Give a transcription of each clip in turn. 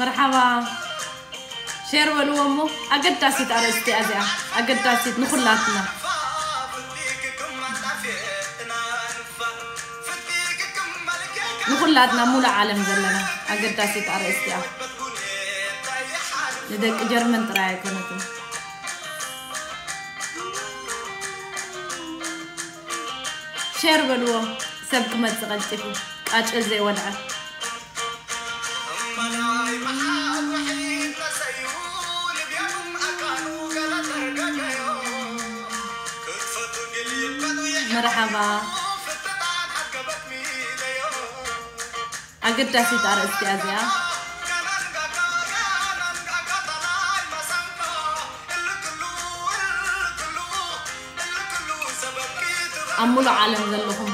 መርሓባ። ሼር በልዎ እሞ። ኣገዳሲት ኣርእስቲ እያ እዚኣ፣ ኣገዳሲት ንኹላትና። ንኹላትና ሙሉእ ዓለም ዘለና ኣገዳሲት ኣርእስቲ እያ። ንደቂ ጀርመን ጥራይ ኣይኮነትን። ሼር በልዎ፣ ሰብ ክመጽእ ቀልጢፉ፣ ቃጭል ዘይወልዐ። መርሓባ። ኣገዳሲት ኣርእስቲ እያ እዚኣ። ኣብ ሙሉእ ዓለም ዘለኹም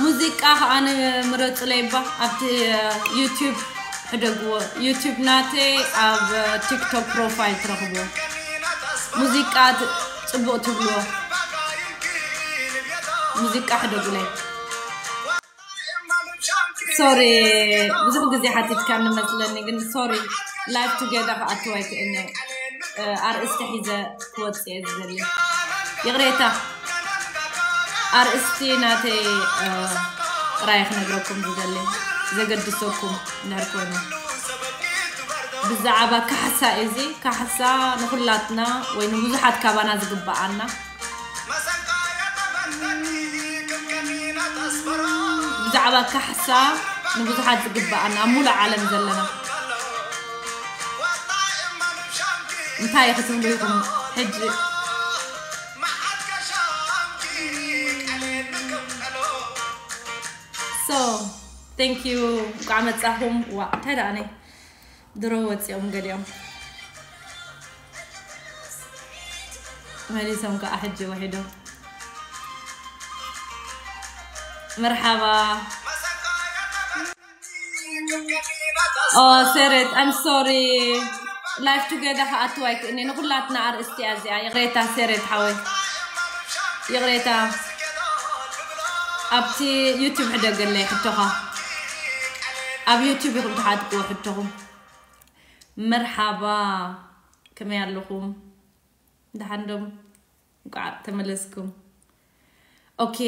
ሙዚቃ ከኣ ንምረጹለይ እባ ኣብቲ ዩቲዩብ ሕደግዎ። ዩቲዩብ ናተይ ኣብ ቲክቶክ ፕሮፋይል ትረኽብዎ። ሙዚቃ ት-፣ ጽቡቕ ትብልዎ። ሙዚቃ ሕደጉለይ። ሶሪ፣ ብዙሕ ግዜ ሓቲትካ እንመስለኒ፣ ግን ሶሪ፣ ላይፍ ቱጌዘር ክኣትው ኣይክእልን እየ። እ፣ ኣርእስቲ ሒዘ ክወጽእ እየ ዝደሊ። ይቕሬታ፣ ኣርእስቲ ናተይ፣ እ፣ ጥራይ ክነግረኩም ዝደሊ፣ ዘገድሰኩም እንድሕር ኮይኑ። ብዛዕባ ካሕሳ እዩ እዚ። ካሕሳ ንኹላትና ወይ ንብዙሓት ካባና ዝግብኣና። ብዛዕባ ካሕሳ ንብዙሓት ዝግብኣና ኣብ ሙሉእ ዓለም ዘለና እንታይ ክትብሉ ኢኹም ሕጂ? So, thank you። እንኳዕ መጻኹም። ዋ፣ እንታይ ደኣ ነይ? ድሮ ወጺኦም ገሊኦም። መሊሶም ከዓ ሕጂ ውሒዶም። መርሓባ። ኦ፣ ሴሬት፣ I'm sorry። ላይፍ ቱጌዘር ክኣትው ኣይክእልን። ንኹላትና ኣርእስቲ እያ እዚኣ። ይቕሬታ፣ ሴሬት ሓወይ። ይቕሬታ። ኣብቲ ዩቲዩብ ሕደገለይ ሕቶኻ። ኣብ ዩቲዩብ ኢኹም ትሓትዎ ሕቶኹም። መርሓባ፣ ከመይ ኣለኹም? ደሓን ዶም? እንኳዕ ተመለስኩም። ኦኬ፣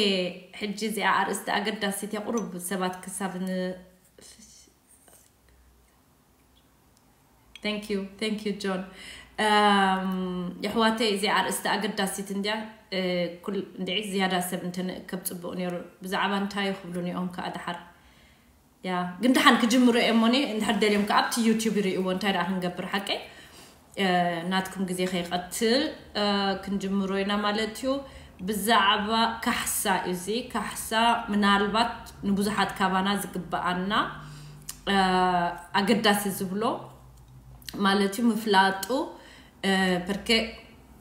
ሕጂ እዚኣ ኣርእስቲ ኣገዳሲት እያ። ቁሩብ ሰባት ክሳብ ን-፣ Thank you, thank you ጆን። እም፣ የሕዋተይ፣ እዚኣ ኣርእስቲ ኣገዳሲት እንድያ። እ፣ ኩል-፣ እንድዒ ዝያዳ ሰብ እንተንእከብ ጽቡቕ ነይሩ። ብዛዕባ እንታይ ክብሉኒ እዮም ከኣ ደሓር? ያ፣ ግን ደሓን ክጅምሩ እዮም እሞኒ፣ እንድሕር ደልዮም ከኣ ኣብቲ ዩቲዩብ ይርእይዎ። እንታይ ደኣ ክንገብር ሓቀይ? እ፣ ናትኩም ግዜ ከይቐትል፣ እ፣ ክንጅምሮ ኢና ማለት እዩ። ብዛዕባ ካሕሳ እዩ እዚ። ካሕሳ ምናልባት ንብዙሓት ካባና ዝግብኣና፣ እ፣ ኣገዳሲ ዝብሎ ማለት እዩ ምፍላጡ፣ እ፣ ፐርኬ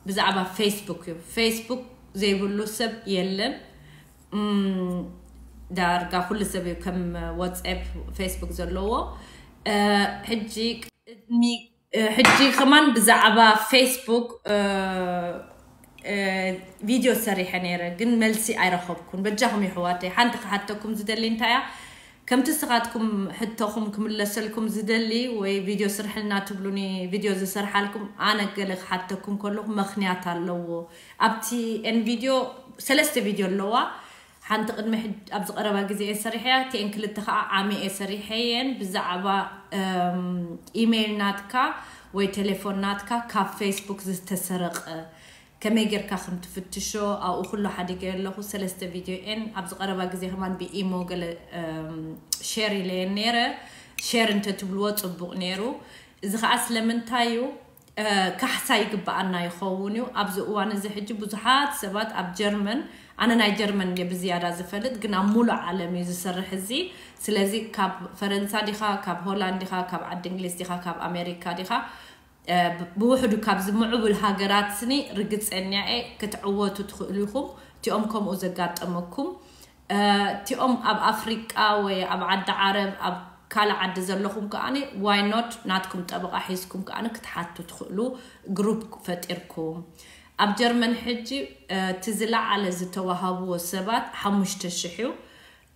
ብዛዕባ ፌስቡክ እዩ። ፌስቡክ ዘይብሉ ሰብ የለን። እም፣ ዳርጋ ኩሉ ሰብ እዩ ከም ዋትስኣፕ፣ ፌስቡክ ዘለዎ። እ፣ ሕጂ ቅድሚ፣ እ፣ ሕጂ ከማን ብዛዕባ ፌስቡክ፣ እ፣ እ፣ ቪድዮ ሰሪሐ ነይረ፣ ግን መልሲ ኣይረኸብኩን። በጃኹም ይሕዋተይ፣ ሓንቲ ክሓተኩም ዝደሊ እንታይ እያ፣ ከምቲ ንስኻትኩም ሕቶኹም ክምለሰልኩም ዝደሊ ወይ ቪድዮ ስርሕልና ትብሉኒ፣ ቪድዮ ዝሰርሓልኩም፣ ኣነ ገለ ክሓተኩም ከለኹ ምኽንያት ኣለዎ። ኣብቲ ኤን ቪድዮ ሰለስተ ቪድዮ ኣለዋ። ሓንቲ ቅድሚ ሕድ-፣ ኣብዚ ቀረባ ግዜ እየ ሰሪሐያ፣ እቲኤን ክልተ ከዓ ዓሚ እየ ሰሪሐየን። ብዛዕባ፣ እም፣ ኢሜይል ናትካ ወይ ቴሌፎን ናትካ ካብ ፌስቡክ ዝተሰረቀ ከመይ ጌርካ ከም ትፍትሾ ኣብኡ ኩሉ ሓዲገ ኣለኹ። ሰለስተ ቪድዮ እየን። ኣብዚ ቀረባ ግዜ ከማን ብኢሞ ገለ፣ እም፣ ሼር ኢለየን ነይረ። ሼር እንተትብልዎ ጽቡቕ ነይሩ። እዚ ከዓ ስለምንታይ እዩ? እ፣ ካሕሳ ይግብኣና ይኸውን እዩ። ኣብዚ እዋን እዚ ሕጂ ብዙሓት ሰባት ኣብ ጀርመን፣ ኣነ ናይ ጀርመን እየ ብዝያዳ ዝፈልጥ፣ ግን ኣብ ሙሉእ ዓለም እዩ ዝሰርሕ እዚ። ስለዚ ካብ ፈረንሳ ዲኻ፣ ካብ ሆላንድ ዲኻ፣ ካብ ዓዲ እንግሊዝ ዲኻ፣ ካብ ኣሜሪካ ዲኻ፣ እ፣ ብ-፣ ብውሕዱ ካብዚ ምዕቡል ሃገራት ስኒ ርግጸኛ እየ ክትዕወቱ ትኽእሉ ኢኹም። እቲኦም ከምኡ ዘጋጠመኩም፣ እ፣ እቲኦም ኣብ ኣፍሪቃ ወይ ኣብ ዓዲ ዓረብ፣ ኣብ ካልእ ዓዲ ዘለኹም ከኣኒ ዋይ ኖት ናትኩም ጠበቓ ሒዝኩም ከኣኒ ክትሓቱ ትኽእሉ ግሩፕ ፈጢርኩም። ኣብ ጀርመን ሕጂ እቲ ዝለዓለ ዝተዋሃብዎ ሰባት ሓሙሽተ ሽሕ እዩ።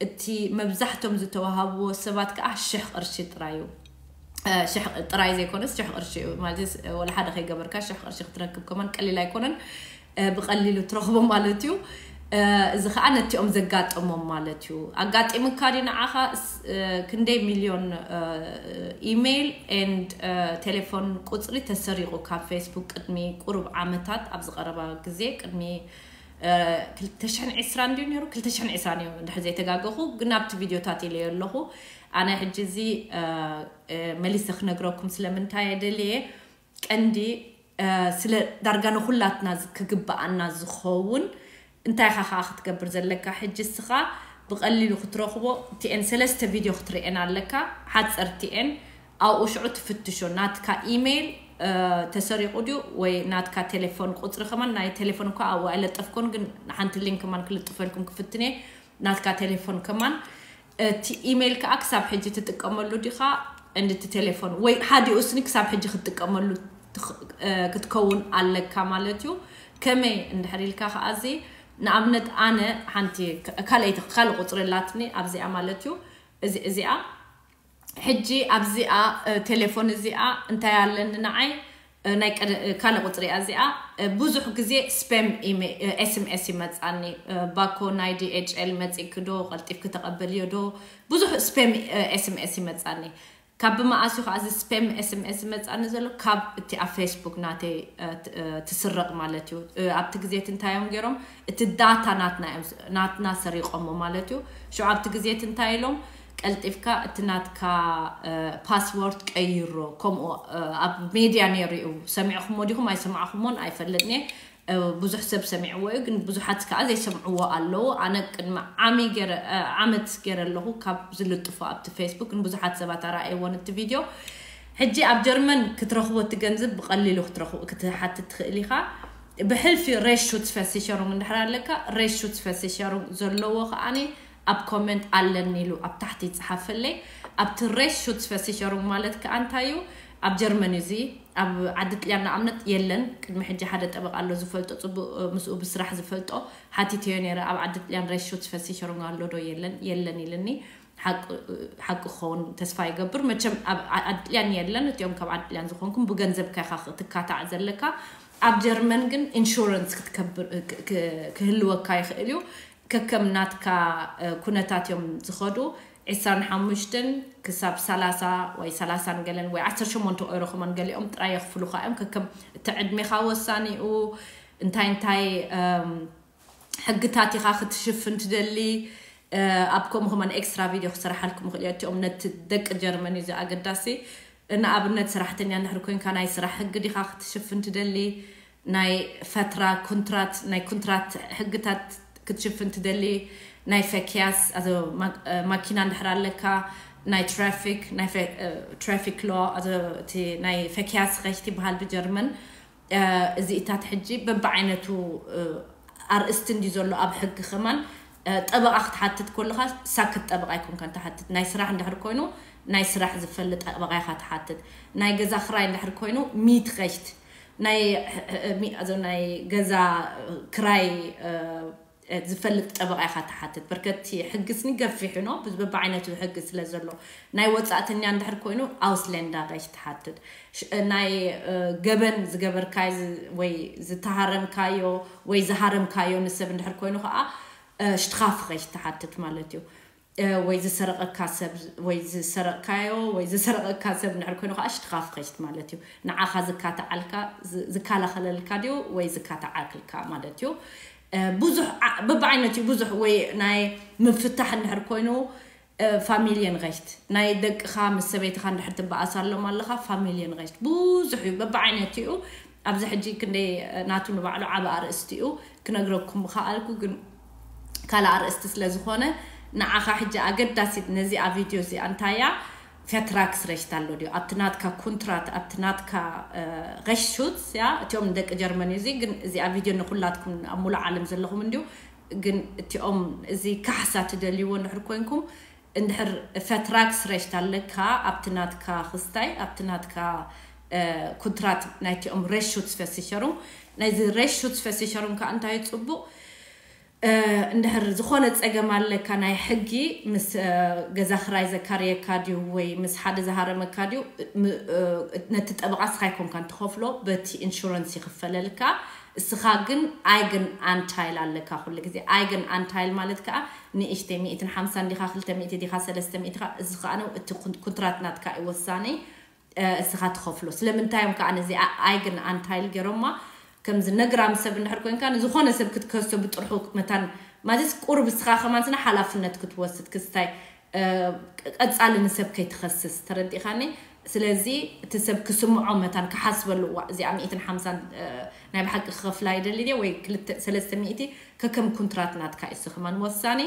እቲ መብዛሕቶም ዝተዋሃብዎ ሰባት ከዓ ሽሕ ቅርሺ ጥራይ እዩ። ሽሕ ጥራይ ዘይኮነስ ሽሕ ቅርሺ እዩ ማለት ወላ ሓደ ከይገበርካ ሽሕ ቅርሺ ክትረክብ ከማን ቀሊል ኣይኮነን። ብቐሊሉ ትረኽቦ ማለት እዩ። እዚ ከዓ ነቲኦም ዘጋጠሞም ማለት እዩ። ኣጋጢምካ ድዩ ንዓኻ? ክንደይ ሚልዮን ኢሜይል ኤንድ ቴሌፎን ቁፅሪ ተሰሪቑ ካብ ፌስቡክ ቅድሚ ቁሩብ ዓመታት፣ ኣብ ዝቐረባ ግዜ ቅድሚ ክልተ ሽሕን ዕስራን ድዩ ነይሩ? ክልተ ሽሕን ዕስራን እዩ እንድሕር ዘይተጋገኹ፣ ግን ኣብቲ ቪድዮታት ኢለዮ ኣለኹ። ኣነ ሕጂ እዚ መሊሰ ክነግረኩም ስለምንታይ እየ ደልየ፣ ቀንዲ ስለ ዳርጋ ንኹላትና ክግብኣና ዝኸውን እንታይ ኢኻ ከዓ ክትገብር ዘለካ? ሕጂ እስኻ ብቐሊሉ ክትረኽቦ እቲኤን ሰለስተ ቪድዮ ክትርእየን ኣለካ። ሓፀርቲኤን ኣብኡ ሽዑ ትፍትሾ። ናትካ ኢሜይል ተሰሪቑ ድዩ ወይ ናትካ ቴሌፎን ቁፅሪ ከማን፣ ናይ ቴሌፎን እኳ ኣብኡ ኣይለጠፍኮን፣ ግን ሓንቲ ሊንክ ከማን ክልጥፈልኩም ክፍትኔ። ናትካ ቴሌፎን ከማን እቲ ኢሜይል ከዓ ክሳብ ሕጂ ትጥቀመሉ ዲኻ? እንድቲ ቴሌፎን ወይ ሓዲኡ ስኒ ክሳብ ሕጂ ክትጥቀመሉ ክትከውን ኣለካ ማለት እዩ። ከመይ እንድሕር ኢልካ ከዓ እዚ ንኣብነት ኣነ ሓንቲ ካልኣይቲ ካልእ ቁፅሪ ኣላትኒ ኣብዚኣ ማለት እዩ። እዚኣ ሕጂ ኣብዚኣ ቴሌፎን እዚኣ እንታይ ኣለኒ ንዓይ ናይ ካልእ ቁፅሪ እያ እዚኣ። ብዙሕ ግዜ ስፔም ኤስምኤስ ይመፃኒ። ባኮ ናይ ዲኤችኤል መፂእኪ ዶ ቀልጢፍኪ ተቐበልዮ ዶ? ብዙሕ ስፔም ኤስምኤስ ይመፃኒ። ካብ ብመኣስ እዩ ከዓ እዚ ስፔም ኤስምኤስ ይመፃኒ ዘሎ? ካብ እቲ ኣብ ፌስቡክ ናተይ ትስረቕ ማለት እዩ። ኣብቲ ግዜ እቲ እንታይ እዮም ገይሮም? እቲ ዳታ ናትና ሰሪቆሞ ማለት እዩ። ሽዑ ኣብቲ ግዜ እቲ እንታይ ኢሎም? ቀልጢፍካ እቲ ናትካ ፓስወርድ ቀይሮ። ከምኡ ኣብ ሜድያ ነይሩ እዩ። ሰሚዕኹሞ ዲኹም ኣይሰማዕኹሞን ኣይፈልጥን እየ። ብዙሕ ሰብ ሰሚዕዎ እዩ፣ ግን ብዙሓት ከዓ ዘይሰምዕዎ ኣለዉ። ኣነ ቅድሚ ዓሚ ገይረ ዓመት ገይረ ኣለኹ ካብ ዝልጥፎ ኣብቲ ፌስቡክ፣ ግን ብዙሓት ሰባት ኣረኣየዎን እቲ ቪድዮ። ሕጂ ኣብ ጀርመን ክትረኽቦ እቲ ገንዘብ ብቐሊሉ ክትረኽቦ ክትሓትት ትኽእል ኢኻ። ብሕልፊ ሬሹት ፈሲሸሩም እንድሕር ኣለካ፣ ሬሹት ፈሲሸሩም ዘለዎ ከዓኒ ኣብ ኮመንት ኣለኒ ኢሉ ኣብ ታሕቲ ይፅሓፈለይ። ኣብቲ ሬሹት ፈሲሸሩም ማለት ከዓ እንታይ እዩ? ኣብ ጀርመን እዩ እዚ። ኣብ ዓዲ ጥልያን ንኣብነት የለን። ቅድሚ ሕጂ ሓደ ጠበቃ ኣሎ ዝፈልጦ፣ ፅቡቅ ምስኡ ብስራሕ ዝፈልጦ፣ ሓቲተዮ ነይረ። ኣብ ዓዲ ጥልያን ሬሹት ፈሲሸሩም ኣሎ ዶ የለን? የለን ኢልኒ። ሓቂ ክኸውን ተስፋ ይገብር። መቸም ኣብ ዓዲ ጥልያን የለን። እቲኦም ካብ ዓዲ ጥልያን ዝኾንኩም ብገንዘብካ ኢኻ ክትካታዕ ዘለካ። ኣብ ጀርመን ግን ኢንሹረንስ ክትከብር ክህልወካ ይኽእል እዩ። ከከም ናትካ ኩነታት እዮም ዝኸዱ። ዕስራን ሓሙሽተን ክሳብ ሰላሳ ወይ ሰላሳን ገለን ወይ ዓሰርተ ሸሞንተ ኦይሮ ከማን ገሊኦም ጥራይ የኽፍሉኻ እዮም። ከከም እቲ ዕድሜኻ ወሳኒኡ እንታይ እንታይ ሕግታት ኢኻ ክትሽፍን ትደሊ። ኣብ ከምኡ ከማን ኤክስትራ ቪድዮ ክሰራሓልኩም ይኽእል እየ። እቲኦም ነቲ ደቂ ጀርመን እዩ ኣገዳሲ። ንኣብነት ሰራሕተኛ እንድሕር ኮይንካ ናይ ስራሕ ሕጊ ዲኻ ክትሽፍን ትደሊ? ናይ ፈትራ ኩንትራት፣ ናይ ኩንትራት ሕግታት ክትሽፍን ትደሊ? ናይ ፈኪያስ ማኪና እንድሕር ኣለካ፣ ናይ ትራፊክ፣ ናይ ትራፊክ ሎ፣ እቲ ናይ ፈኪያስ ኸሽቲ በሃል ብጀርመን። እዚኢታት ሕጂ በብዓይነቱ ኣርእስቲ እንዲ ዘሎ ኣብ ሕጊ ከማን። ጠበቃ ክትሓትት ከለካ ሳክት ጠበቃ ኣይኮንካን ትሓትት። ናይ ስራሕ እንድሕር ኮይኑ ናይ ስራሕ ዝፈልጥ ጠበቃ ኢካ ትሓትት። ናይ ገዛ ክራይ እንድሕር ኮይኑ ሚት ኸሽት ናይ ናይ ገዛ ክራይ ዝፈልጥ ጠበቃ ኢካ ትሓትት። በርከቲ ሕግስኒ ገፊሕ ኖ፣ በብዓይነቱ ሕጊ ስለ ዘሎ። ናይ ወፃእተኛ እንድሕር ኮይኑ ኣውስሌንዳ ሬሽት ትሓትት። ናይ ገበን ዝገበርካዮ ወይ ዝተሃረምካዮ ወይ ዝሃረምካዮ ንሰብ እንድሕር ኮይኑ ከዓ ሽትኻፍ ሬሽት ትሓትት ማለት እዩ። ወይ ዝሰረቀካ ሰብ ወይ ዝሰረቅካዮ ወይ ዝሰረቀካ ሰብ እንድሕር ኮይኑ ከዓ ሽትኻፍ ሬሽት ማለት እዩ። ንዓኻ ዝካታዓልካ ዝከላኸለልካ ድዩ ወይ ዝካታዓክልካ ማለት እዩ። ብዙሕ በብዓይነት እዩ። ብዙሕ ወይ ናይ ምፍታሕ እንድሕር ኮይኑ ፋሚልየን ሬሽት ናይ ደቅኻ ምስ ሰበይትኻ እንድሕር ትበኣሳሎም ኣለኻ ፋሚልየን ሬሽት ብዙሕ እዩ፣ በብዓይነቱ እዩ። ኣብዚ ሕጂ ክንደይ ናቱ ንባዕሉ ዓቢ ኣርእስቲ እዩ ክነግረኩም ምኸኣልኩ፣ ግን ካልእ ኣርእስቲ ስለ ዝኾነ ንዓኻ ሕጂ ኣገዳሲት ነዚኣ ቪድዮ እዚኣ እንታይ እያ? ፈትራክስ ሬሽት ኣሎ ድዩ ኣብቲ ናትካ ኩንትራት ኣብቲ ናትካ ሬሽት ያ እቲኦም ንደቂ ጀርመን እዩ እዚ። ግን እዚኣ ቪድዮ ንኩላትኩም ኣብ ሙሉእ ዓለም ዘለኹም እንድዩ። ግን እቲኦም እዚ ካሕሳ ትደልይዎ እንድሕር ኮንኩም እንድሕር ፈትራክስ ሬሽት ኣለካ ኣብቲ ናትካ ክስታይ ኣብቲ ናትካ ኩንትራት ናይቲኦም ሬሹት ስፈሲሸሩም ናይዚ ሬሹት ስፈሲሸሩም ከዓ እንታይ ጽቡቕ እንድሕር ዝኾነ ጸገም ኣለካ ናይ ሕጊ ምስ ገዛ ክራይ ዘካርየካ ድዩ ወይ ምስ ሓደ ዝሃረመካ ድዩ ነቲ ጠበቓ ስኻ ይኮንካን ትኸፍሎ በቲ ኢንሹረንስ ይኽፈለልካ እስኻ ግን ኣይግን ኣንታይል ኣለካ ኩሉ ግዜ ኣይግን ኣንታይል ማለት ከዓ ንእሽተይ ሚእትን ሓምሳን ዲኻ ክልተ ሚእቲ ዲኻ ሰለስተ ሚእቲ ዲኻ እዚ ከዓ እቲ ኩንትራት ናትካ እዩ ወሳኒ እስኻ ትኸፍሎ ስለምንታይ እዮም ከዓ ነዚ ኣይግን ኣንታይል ገይሮማ ከምዚ ነግራም ሰብ እንድሕር ኮንካ ንዝኾነ ሰብ ክትከሶ ብጥርሑ መታን ማለት ቁሩብ እስኻ ከማን ስና ሓላፍነት ክትወስድ ክስታይ ቀጻሊ ንሰብ ከይትኸስስ ተረዲኻኒ ስለዚ እቲ ሰብ ክስምዖ መታን ክሓስበሉ እዋ እዚኣ ሚእትን ሓምሳን ናይ ብሓቂ ክኸፍላ ይደሊ ድየ ወይ ክልተ ሰለስተ ሚእቲ ከከም ኩንትራት ናትካ እዩ ከማን ወሳኒ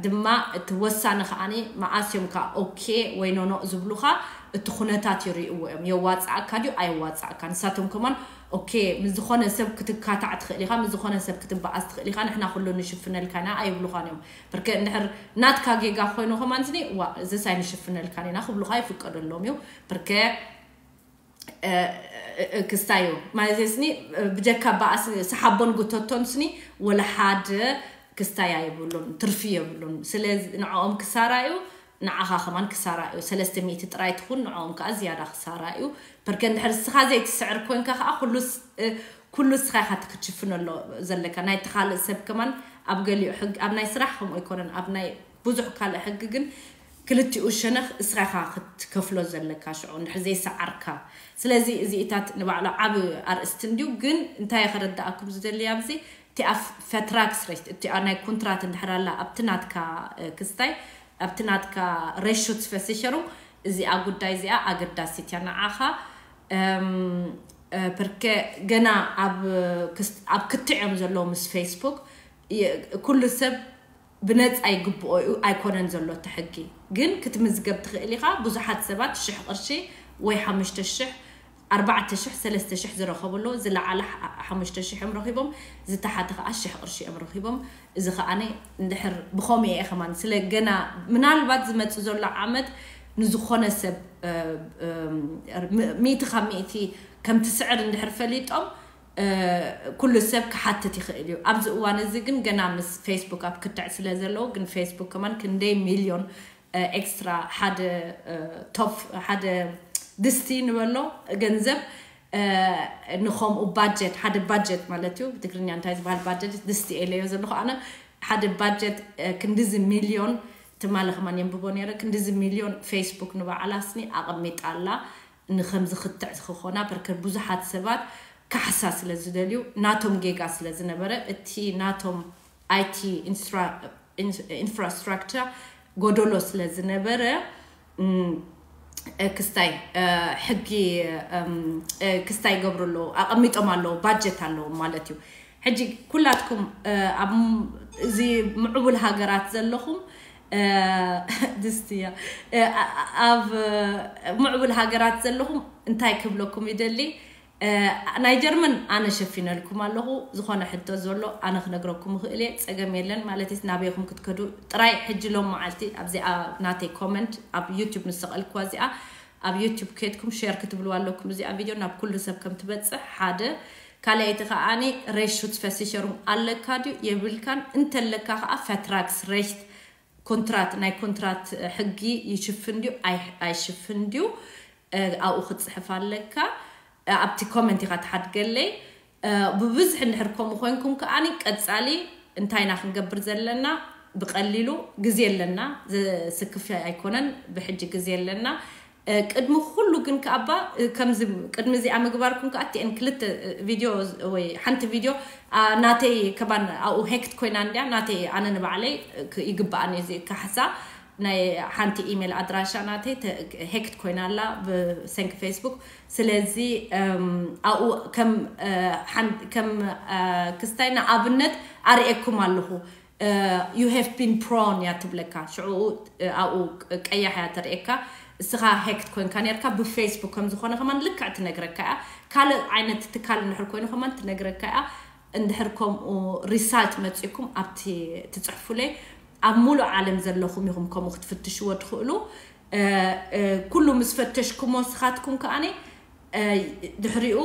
ድማ እቲ ወሳኒ ከዓኒ መዓስ እዮም ከዓ ኦኬ ወይ ኖኖ ዝብሉኻ እቲ ኩነታት ይርእይዎ እዮም የዋፅኣካ ድዩ ኣየዋፅኣካ ንሳቶም ከማን ኦኬ ምስ ዝኾነ ሰብ ክትካታዕ ትኽእል ኢኻ ምስ ዝኾነ ሰብ ክትበኣስ ትኽእል ኢኻ ንሕና ኩሉ ንሽፍነልካ ኢና ኣይብሉኻን እዮም ብርከ እንድሕር ናትካ ጌጋ ኮይኑ ከማን ስኒ ዋ እዚስ ኣይንሽፍነልካን ኢና ክብሉኻ ይፍቀደሎም እዩ ብርከ ክስታይ እዩ ማለት ስኒ ብጀካ በኣስ ሰሓቦን ጉተቶን ስኒ ወላ ሓደ ክስታይ ኣይብሉን ትርፊ የብሉን ስለዚ ንዕኦም ክሳራ እዩ ንዓኻ ከማን ክሳራ እዩ ሰለስተ ሚእቲ ጥራይ ትኹን ንዕኦም ከዓ ዝያዳ ክሳራ እዩ በርከ እንድሕር ንስኻ ዘይትስዕር ኮንካ ከዓ ኩሉስ ኩሉ ንስኻ ኢኻ ክትሽፍነሎ ዘለካ ናይ ተኻልእ ሰብ ከማን ኣብ ገሊኡ ሕጊ ኣብ ናይ ስራሕ ከምኡ ኣይኮነን ኣብ ናይ ብዙሕ ካልእ ሕጊ ግን ክልቲኡ ሸነኽ እስኻ ኢኻ ክትከፍሎ ዘለካ ሽዑ እንድሕር ዘይሰዓርካ ስለዚ እዚኢታት ንባዕሉ ዓብ ኣርእስቲ እንድዩ ግን እንታይ ከረዳኣኩም ዝደሊ ኣብዚ እቲ ኣብ ፈትራክስ ሬት እቲ ናይ ኮንትራት እንድሕር ኣላ ኣብቲ ናትካ ክስታይ ኣብቲ ናትካ ሬሹት ፈሲሸሩ እዚኣ ጉዳይ እዚኣ ኣገዳሲት እያ ንዓኻ ፐርከ ገና ኣብ ኣብ ክትዕ እዮም ዘለዉ ምስ ፌስቡክ ኩሉ ሰብ ብነፃ ይግብኦ እዩ ኣይኮነን ዘሎ እቲ ሕጊ ግን ክትምዝገብ ትኽእል ኢኻ ብዙሓት ሰባት ሽሕ ቅርሺ ወይ ሓሙሽተ ሽሕ ኣርባዕተ ሽሕ ሰለስተ ሽሕ ዝረኸቡ ኣለዉ ዝለዓለ ሓሙሽተ ሽሕ እዮም ረኺቦም ዝተሓተ ከዓ ሽሕ ቅርሺ እዮም ረኺቦም እዚ ከዓ እንድሕር ብኸምኡ እየ ከማን ስለ ገና ምናልባት ዝመፅእ ዘሎ ዓመት ንዝኾነ ሰብ ሚእቲ ካብ ሚእቲ ከምቲ ስዕር እንድሕር ፈሊጦም ኩሉ ሰብ ክሓትት ይኽእል እዩ ኣብዚ እዋን እዚ ግን ገና ምስ ፌስቡክ ኣብ ክትዕ ስለ ዘለዉ ግን ፌስቡክ ከማን ክንደይ ሚልዮን ኤክስትራ ሓደ ቶፍ ሓደ ድስቲ ንበሎ ገንዘብ ንኸምኡ ባጀት ሓደ ባጀት ማለት እዩ ብትግርኛ እንታይ ዝበሃል ባጀት ድስቲ የለዮ ዘለኹ ኣነ ሓደ ባጀት ክንዲዚ ሚልዮን ትማሊ ከማን የንብቦ ነረ ክንዲዚ ሚልዮን ፌስቡክ ንባዕላ ስኒ ኣቐሚጣ ኣላ ንኸምዚ ክትዕ ክኾና በርከር ብዙሓት ሰባት ካሕሳ ስለ ዝደልዩ ናቶም ጌጋ ስለ ዝነበረ እቲ ናቶም ኣይቲ ኢንፍራስትራክቸር ጎደሎ ስለ ዝነበረ ክስታይ ሕጊ ክስታይ ይገብሩ ኣለዉ ኣቐሚጦም ኣለዉ ባጀት ኣለዎም ማለት እዩ ሕጂ ኩላትኩም ኣብ እዚ ምዕቡል ሃገራት ዘለኹም ድስቲ እያ ኣብ ምዕቡል ሃገራት ዘለኹም እንታይ ክብለኩም ይደሊ ናይ ጀርመን ኣነ ሸፊነልኩም ኣለኹ ዝኾነ ሕቶ ዘሎ ኣነ ክነግረኩም ይኽእል እየ ፀገም የለን ማለት ናበይኹም ክትከዱ ጥራይ ሕጂ ሎም መዓልቲ ኣብዚኣ ናተይ ኮመንት ኣብ ዩቱብ ንሰቐልክዋ እዚኣ ኣብ ዩቱብ ከድኩም ሸር ክትብልዋ ኣለኩም እዚኣ ቪድዮ ናብ ኩሉ ሰብ ከም ትበፅሕ ሓደ ካልኣይቲ ከዓኒ ሬሹት ፈሲሸሩም ኣለካ ድዩ የብልካን እንተለካ ከዓ ፈትራክስ ሬሽት ኮንትራት ናይ ኮንትራት ሕጊ ይሽፍን ድዩ ኣይሽፍን ድዩ ኣብኡ ክትፅሕፍ ኣለካ ኣብቲ ኮመንት ኢኻ ትሓድገለይ ብብዝሒ እንድሕር ከምኡ ኮይንኩም ከዓኒ ቀፃሊ እንታይና ክንገብር ዘለና ብቀሊሉ ግዜ ኣለና ዘስክፍ ኣይኮነን ብሕጂ ግዜ ኣለና ቅድሚ ኩሉ ግን ከኣባ ከምዚ ቅድሚ እዚኣ ምግባርኩም ከዓ እቲአን ክልተ ቪድዮ ወይ ሓንቲ ቪድዮ ናተይ ከማን ኣብኡ ሄክት ኮይና እንድያ ናተይ ኣነ ንባዕለይ ይግባኣኒ እዚ ካሕሳ ናይ ሓንቲ ኢሜል ኣድራሻ ናተይ ሄክት ኮይና ኣላ ብሰንኪ ፌስቡክ ስለዚ ኣብኡ ከም ከም ክስታይ ንኣብነት ኣርእየኩም ኣለኹ you have been prone እያ ትብለካ ሽዑ ኣብኡ ቀያሕ እያ ተርእየካ እስኻ ሄክት ኮንካ ነርካ ብፌስቡክ ከም ዝኾነ ከማን ልክዕ ትነግረካ እያ ካልእ ዓይነት ትካል እንድሕር ኮይኑ ከማን ትነግረካ እያ እንድሕር ከምኡ ሪሳልት መፂኩም ኣብቲ ትፅሕፉለይ ኣብ ሙሉእ ዓለም ዘለኹም ኢኹም ከምኡ ክትፍትሽዎ ትኽእሉ። ኩሉ ምስ ፈተሽኩሞ ስኻትኩም ከኣኒ ድሕሪኡ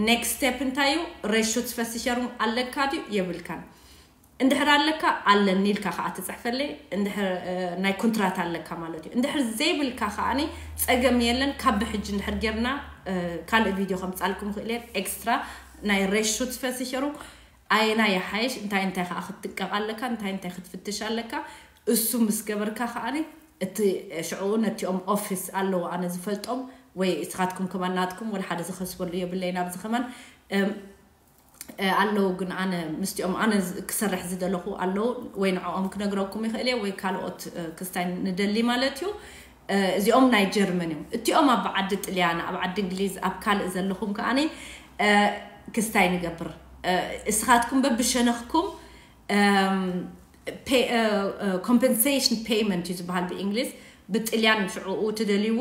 ኔክስት ስቴፕ እንታይ እዩ? ሬሾ ትፈስሸሩም ኣለካ ድዩ የብልካን? እንድሕር ኣለካ ኣለኒ ኢልካ ከዓ ትፅሕፈለይ። እንድሕር ናይ ኮንትራት ኣለካ ማለት እዩ። እንድሕር ዘይብልካ ከዓኒ ፀገም የለን። ካብ ብሕጂ እንድሕር ጌርና ካልእ ቪድዮ ከምፃልኩም ክእል እየ። ኤክስትራ ናይ ሬሾ ትፈስሸሩ ኣየና ይሓይሽ፣ እንታይ እንታይ ከዓ ክትጥቀቕ ኣለካ፣ እንታይ እንታይ ክትፍትሽ ኣለካ፣ እሱ ምስ ገበርካ ከዓኒ እቲ ሽዑ ነቲኦም ኦፊስ ኣለዉ ኣነ ዝፈልጦም ወይ እስኻትኩም ከማን ናትኩም ወላ ሓደ ዝኸስበሉ የብለይ ናብዚ ከማን ኣለዉ። ግን ኣነ ምስቲኦም ኣነ ክሰርሕ ዝደለኹ ኣለዉ ወይ ንዕኦም ክነግረኩም ይኽእል እየ ወይ ካልኦት ክስታይ ንደሊ ማለት እዩ። እዚኦም ናይ ጀርመን እዮም። እቲኦም ኣብ ዓዲ ጥልያን ኣብ ዓዲ እንግሊዝ ኣብ ካልእ ዘለኹም ከዓኒ ክስታይ ንገብር። እስኻትኩም በብሸነኽኩም ኮምፐንሴሽን ፔይመንት እዩ ዝበሃል ብእንግሊዝ። ብጥልያን ሽዕኡ ትደልይዎ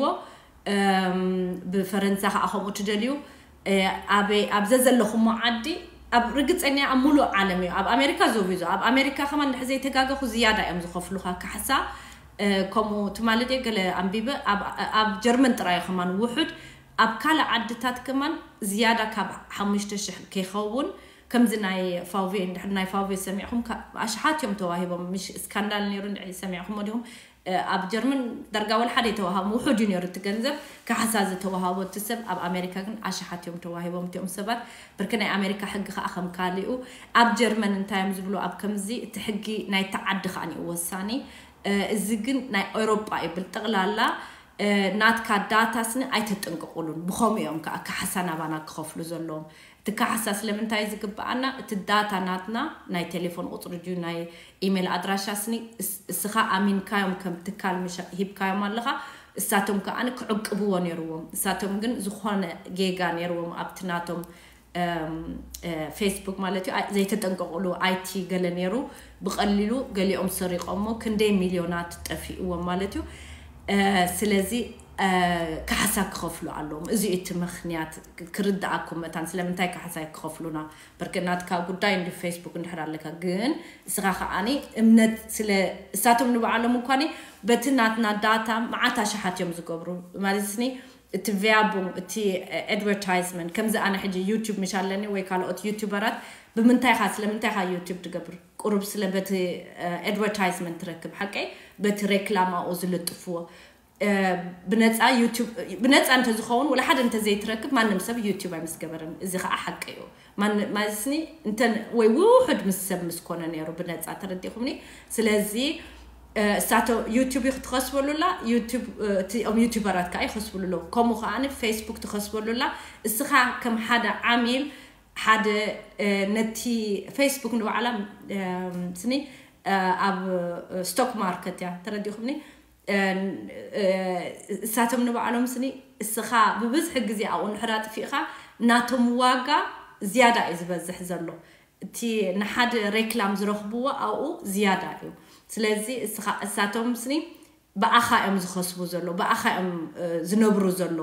ብፈረንሳ ከዓ ከምኡ ትደልዩ ኣብ ዘዘለኹሞ ዓዲ ኣብ ርግፀኛ ኣብ ሙሉእ ዓለም እዩ። ኣብ ኣሜሪካ ዞቪዞ ኣብ ኣሜሪካ ከማን ድሕ ዘይተጋገኹ ዝያዳ እዮም ዝኸፍሉካ ካሕሳ። ከምኡ ትማሊ ደ ገለ ኣንቢበ ኣብ ጀርመን ጥራይ ከማን ውሑድ ኣብ ካልእ ዓድታት ከማን ዝያዳ ካብ ሓሙሽተ ሽሕ ከይኸውን ከምዚ ናይ ፋውቬ እንድሕር ናይ ፋውቬ ሰሚዕኹም ኣሽሓት እዮም ተዋሂቦም። ምሽ ስካንዳል ነይሩ እንድዒ ሰሚዕኹም ዲኹም? ኣብ ጀርመን ዳርጋ ወላ ሓደ የተዋሃቦም ውሑድ እዩ ነይሩ እቲ ገንዘብ ካሕሳ ዝተዋሃቦ እቲ ሰብ። ኣብ ኣሜሪካ ግን ኣሽሓት እዮም ተዋሂቦም እቲኦም ሰባት። ብርክ ናይ ኣሜሪካ ሕጊ ከዓ ከም ካሊኡ ኣብ ጀርመን እንታይ እዮም ዝብሉ ኣብ ከምዚ እቲ ሕጊ ናይ ተዓዲ ከዓ እዩ ወሳኒ። እዚ ግን ናይ ኤውሮጳ ይብል ጠቕላላ ናትካ ዳታ ስኒ ኣይተጠንቅቁሉን። ብኸምኡ እዮም ከዓ ካሕሳ ናባና ክኸፍሉ ዘለዎም። እቲ ካሕሳ ስለምንታይ ዝግብኣና? እቲ ዳታ ናትና ናይ ቴሌፎን ቁፅሪ ድዩ ናይ ኢሜል ኣድራሻ ስኒ እስኻ ኣሚንካዮም ከም ትካል ምሽ ሂብካዮም ኣለኻ። እሳቶም ከዓ ክዕቅብዎ ነይርዎም። እሳቶም ግን ዝኾነ ጌጋ ነይርዎም ኣብቲ ናቶም ፌስቡክ ማለት እዩ። ዘይተጠንቀቁሉ ኣይቲ ገለ ነይሩ ብቐሊሉ ገሊኦም ሰሪቆሞ ክንደይ ሚልዮናት ጠፊእዎም ማለት እዩ። ስለዚ ካሕሳ ክኸፍሉ ኣለዎም። እዚ እቲ ምክንያት ክርድኣኩም መታን ስለምንታይ ካሕሳ ክኸፍሉና። በርክ ናትካ ጉዳይ እንዲ ፌስቡክ እንድሕር ኣለካ ግን እስኻ ከዓኒ እምነት ስለ እሳቶም ንባዕሎም እንኳኒ በቲ ናትና ዳታ መዓት ኣሽሓት እዮም ዝገብሩ። ማለት ስኒ እቲ ቪያቡም እቲ ኣድቨርታይዝመንት ከምዚ ኣነ ሕጂ ዩቱብ ምሽ ኣለኒ ወይ ካልኦት ዩቱበራት ብምንታይ ኻ ስለምንታይ ኻ ዩቱብ ትገብር? ቁሩብ ስለ በቲ ኣድቨርታይዝመንት ትረክብ ሓቀይ በቲ ሬክላማኡ ዝልጥፍዎ ብነፃ ዩቱብ ብነፃ እንተዝኸውን ወላ ሓደ እንተዘይትረክብ ማንም ሰብ ዩቱብ ኣይምስገበርን። እዚ ከዓ ሓቂ እዩ። ማለትኒ እንተ ወይ ውሑድ ምስ ሰብ ምስ ኮነ ነይሩ ብነፃ ተረዲኹምኒ። ስለዚ እሳቶ ዩቱብ ክትኸስበሉላ እቲኦም ዩቱበራት ከዓ ይኸስብሉ ኣለዉ። ከምኡ ከዓ ፌስቡክ ትኸስበሉላ እስኻ ከም ሓደ ዓሚል ሓደ ነቲ ፌስቡክ ንባዕላ ስኒ ኣብ ስቶክ ማርከት እያ ተረዲኹምኒ። እሳቶም ንባዕሎም ስኒ እስኻ ብብዝሒ ግዜ ኣብኡ ንሕር ኣጥፊእኻ ናቶም ዋጋ ዝያዳ እዩ ዝበዝሕ ዘሎ። እቲ ንሓደ ሬክላም ዝረኽብዎ ኣብኡ ዝያዳ እዩ። ስለዚ እስኻ እሳቶም ስኒ ብኣኻ እዮም ዝኸስቡ ዘሎ ብኣኻ እዮም ዝነብሩ ዘሎ።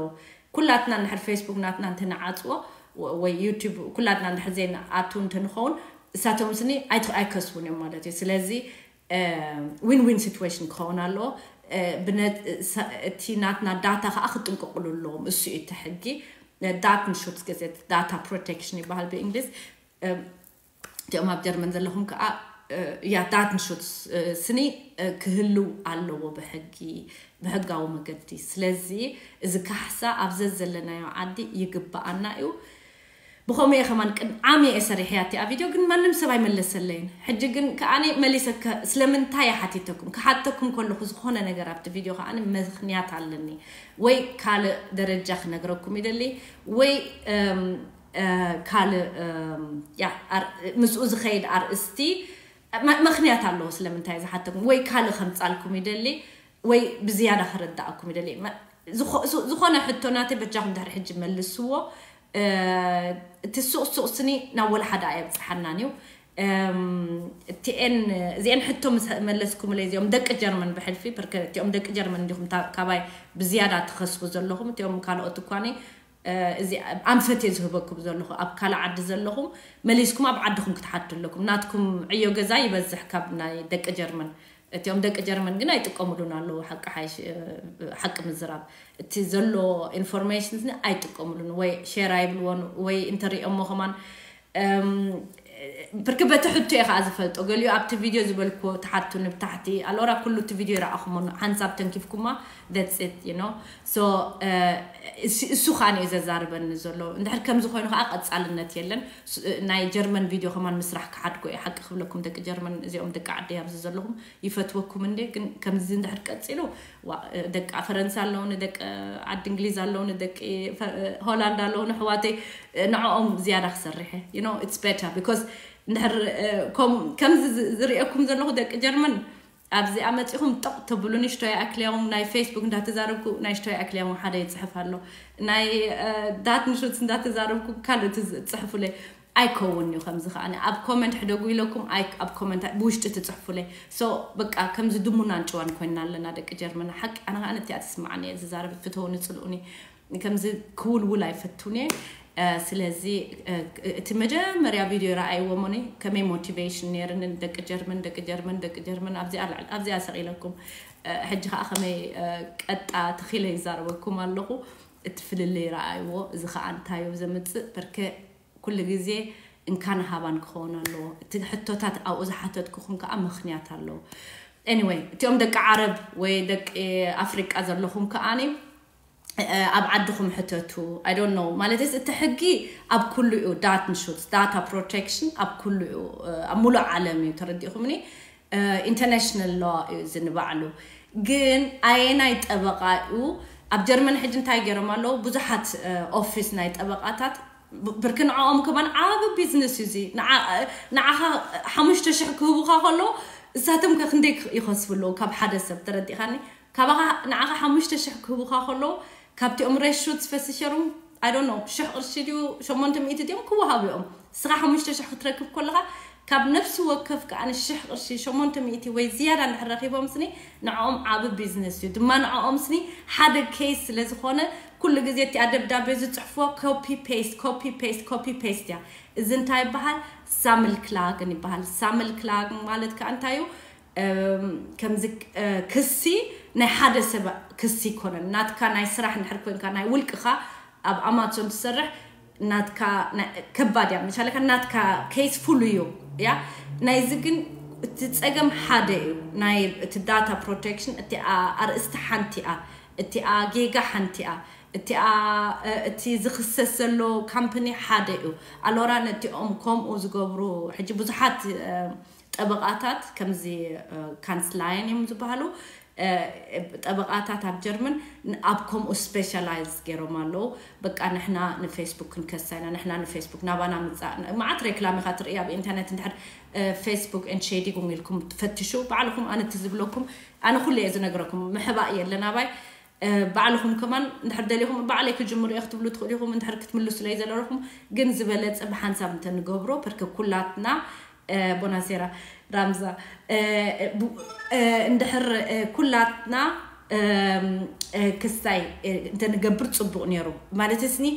ኩላትና እንድሕር ፌስቡክ ናትና እንተነዓፅዎ ወይ ዩቱብ ኩላትና እንድሕር ዘይንኣቱ እንተንኸውን እሳቶም ስኒ ኣይከስቡን እዮም ማለት እዩ። ስለዚ ዊን ዊን ሲትዌሽን ክኸውን ኣለዎ። እቲ ናትና ዳታ ከዓ ክጥንቀቅሉ ኣለዎም። እሱ እዩ እቲ ሕጊ። ዳትንሹትስ ገዜት ዳታ ፕሮቴክሽን ይበሃል ብእንግሊዝ። እቲኦም ኣብ ጀርመን ዘለኹም ከዓ ያ ዳትንሹትስ ስኒ ክህልው ኣለዎ ብሕጊ ብሕጋዊ መገዲ። ስለዚ እዚ ካሕሳ ኣብ ዘዘለናዮ ዓዲ ይግበኣና እዩ። ብኸምኡ እየ ከማን ቅን ዓሚ እየ ሰሪሐያ እቲኣ ቪድዮ ግን ማንም ሰብ ኣይመለሰለይን። ሕጂ ግን ከዓኒ መሊሰ ስለምንታይ እየ ሓቲተኩም ክሓተኩም ከለኹ ዝኾነ ነገር ኣብቲ ቪድዮ ከዓኒ ምኽንያት ኣለኒ ወይ ካልእ ደረጃ ክነግረኩም ይደሊ ወይ ካልእ ምስኡ ዝኸይድ ኣርእስቲ ምኽንያት ኣለዎ ስለምንታይ ዝሓተኩም ወይ ካልእ ከምፃልኩም ይደሊ ወይ ብዝያዳ ክርዳእኩም ይደሊ። ዝኾነ ሕቶ ናተይ በጃኹም ድሕሪ ሕጂ መልስዎ። እቲ ሱቕ ሱቕ ስኒ ናብ ወላ ሓደ ኣየብፅሓናን እዩ። እቲኤን እዚኤን ሕቶ ምስ መለስኩምለይ እዚኦም ደቂ ጀርመን ብሕልፊ ብርከ እቲኦም ደቂ ጀርመን እንዲኹም ካባይ ብዝያዳ ትኸስቡ ዘለኹም እቲኦም ካልኦት እኳኒ እዚ ኣንፈት እየ ዝህበኩም ዘለኹ ኣብ ካልእ ዓዲ ዘለኹም መሊስኩም ኣብ ዓድኹም ክትሓቱ ኣለኩም። ናትኩም ዕዮ ገዛ ይበዝሕ ካብ ናይ ደቂ ጀርመን። እቲኦም ደቂ ጀርመን ግን ኣይጥቀምሉን ኣለዉ። ሓቂ ሓይሽ ሓቂ ምዝራብ፣ እቲ ዘሎ ኢንፎርሜሽን ኣይጥቀምሉን፣ ወይ ሼር ኣይብልዎን፣ ወይ እንተሪኦሞ ከማን ብርክ በቲ ሕቶ እየ ከዓ ዝፈልጦ። ገሊኡ ኣብቲ ቪድዮ ዝበልክዎ ትሓቱኒ ብታሕቲ ኣልኦራ ኩሉ እቲ ቪድዮ ይረኣኹሞ፣ ሓንሳብ ተንኪፍኩማ። That's it, you know. So እሱ ከዓ እዩ ዘዛርበኒ ዘሎ። እንድሕር ከምዚ ኮይኑ ከዓ ቀፃልነት የለን። ናይ ጀርመን ቪድዮ ከማን ምስራሕ ክሓድጎ እየ። ሓቂ ክብለኩም ደቂ ጀርመን፣ እዚኦም ደቂ ዓደይ ኣብዚ ዘለኹም ይፈትወኩም እንዴ፣ ግን ከምዚ እንድሕር ቀፂሉ ደቂ ፈረንሳ ኣለውኒ፣ ደቂ ዓዲ እንግሊዝ ኣለውኒ፣ ደቂ ሆላንድ ኣለውኒ ኣሕዋተይ፣ ንዕኦም ዝያዳ ክሰርሐ። It's better because እንድሕር ከምዚ ዝርእየኩም ዘለኹ ደቂ ጀርመን ኣብዚኣ መፂኹም ጠቕ ተብሉ ንሽቶ ይኣክልያኹም። ናይ ፌስቡክ እንዳተዛረብኩ ናይ ሽቶ ይኣክልያኹም፣ ሓደ ይፅሕፍ ኣሎ። ናይ ዳትንሹትስ እንዳተዛረብኩ ካልእ ትፅሕፉለይ። ኣይከውን እዩ ከምዚ ከዓ ኣብ ኮመንት ሕደጉ ኢለኩም ኣብ ኮመንት ብውሽጢ ትፅሕፉለይ። So በቃ ከምዚ ድሙናን ጭዋን ኮይና ኣለና ደቂ ጀርመን። ሓቂ ኣነ ከዓ ነቲኣ ትስማዓኒ እየ ዝዛረብ። ፍተውኒ ፅልኡኒ፣ ከምዚ ክውልውል ኣይፈቱን እየ። ስለዚ እቲ መጀመርያ ቪድዮ ረኣይዎ ሞኒ ከመይ ሞቲቬሽን ነይርኒ፣ ደቂ ጀርመን ደቂ ጀርመን ደቂ ጀርመን ኣብዚኣ ሰቂለኩም። ሕጂ ከዓ ከመይ ቀጣ ተኺለ ይዛረበኩም ኣለኹ። እቲ ፍልልይ ረኣይዎ። እዚ ከዓ እንታዩ ዘምፅእ በርከ ኩሉ ግዜ እንካን ሃባን ክኸውን ኣለዎ። እቲ ሕቶታት ኣብኡ ዝሓተትኩኹም ከዓ ምኽንያት ኣለዎ። Anyway እቲኦም ደቂ ዓረብ ወይ ደቂ ኣፍሪቃ ዘለኹም ከዓኒ ኣብ ዓድኹም ሕተቱ። I don't know ማለትስ እቲ ሕጊ ኣብ ኩሉ እዩ። ዳትንሹትስ ዳታ ፕሮቴክሽን ኣብ ኩሉ እዩ፣ ኣብ ሙሉእ ዓለም እዩ። ተረዲእኹምኒ? ኢንተርናሽናል ሎ እዩ እዚ ንባዕሉ። ግን ኣየናይ ጠበቃ እዩ? ኣብ ጀርመን ሕጂ እንታይ ገይሮም ኣለዉ? ብዙሓት ኦፊስ ናይ ጠበቃታት ብርክ ንዕኦም ከማን ዓቢ ቢዝነስ እዩ እዚ። ንዓኻ ሓሙሽተ ሽሕ ክህቡኻ ከለዉ እሳቶም ከ ክንደይ ይኸስቡ ኣለዉ ካብ ሓደ ሰብ? ተረዲእኻኒ? ካባኻ ንዓኻ ሓሙሽተ ሽሕ ክህቡኻ ከለዉ ካብቲኦም ሬሹት ዝፈስሸሩ I don't know ሽሕ ቅርሺ ድዩ ሸሞንተ ሚእቲ ድዮም ክወሃቡ እዮም። ንስኻ ሓሙሽተ ሽሕ ክትረክብ ከለኻ ካብ ነፍሲ ወከፍ ከዓ ንሽሕ ቅርሺ ሸሞንተ ሚእቲ ወይ ዝያዳ እንድሕር ረኺቦም ስኒ ንዕኦም ዓቢ ቢዝነስ እዩ። ድማ ንዕኦም ስኒ ሓደ ኬስ ስለ ዝኾነ ኩሉ ግዜ እቲኣ ደብዳቤ ዝፅሕፍዎ ኮፒ ፔስት ኮፒ ፔስት ኮፒ ፔስት እያ። እዚ እንታይ ይበሃል? ሳምል ክላግን ይበሃል። ሳምል ክላግን ማለት ከዓ እንታይ እዩ? ከምዚ ክሲ ናይ ሓደ ሰብ ክሲ ይኮነን። ናትካ ናይ ስራሕ እንድሕር ኮንካ ናይ ውልቅኻ ኣብ ኣማዞን ትሰርሕ ናትካ ከባድ እያ መቻለካ ናትካ ኬስ ፍሉ እዩ። እያ ናይዚ ግን እቲ ፀገም ሓደ እዩ። ናይ እቲ ዳታ ፕሮቴክሽን እቲ ኣርእስቲ ሓንቲ እያ። እቲኣ ጌጋ ሓንቲ እያ። እቲኣ እቲ ዝኽሰስ ዘሎ ካምፕኒ ሓደ እዩ። ኣሎራ ነቲኦም ከምኡ ዝገብሩ ሕጂ ብዙሓት ጠበቃታት ከምዚ ካንስላየን እዮም ዝበሃሉ ጠበቃታት ኣብ ጀርመን ኣብ ከምኡ ስፔሻላይዝ ገይሮም ኣለዉ። በቃ ንሕና ንፌስቡክ ክንከሳ ኢና፣ ንሕና ንፌስቡክ ናባና ምፃእ መዓት ሬክላም ኢካ ትርኢ ኣብ ኢንተርነት እንድሕር ፌስቡክ ኤንድ ሼዲጉም ኢልኩም ትፈትሹ ባዕልኩም ኣነ እቲ ዝብለኩም ኣነ ኩሉ እየ ዝነግረኩም ምሕባእ የለን ኣባይ። ባዕልኹም ከማን እንድሕር ደሊኹም ባዕለይ ክጅምሩ እየ ክትብሉ ትኽእሉ ኢኹም። እንድሕር ክትምልሱለይ ዘለኹም ግን ዝበለፀ ብሓንሳብ እንተንገብሮ ፐርከ ኩላትና ቦናሴራ ራምዛ እንድሕር ኩላትና ክስታይ እንተንገብር ፅቡቕ ነይሩ ማለት ስኒ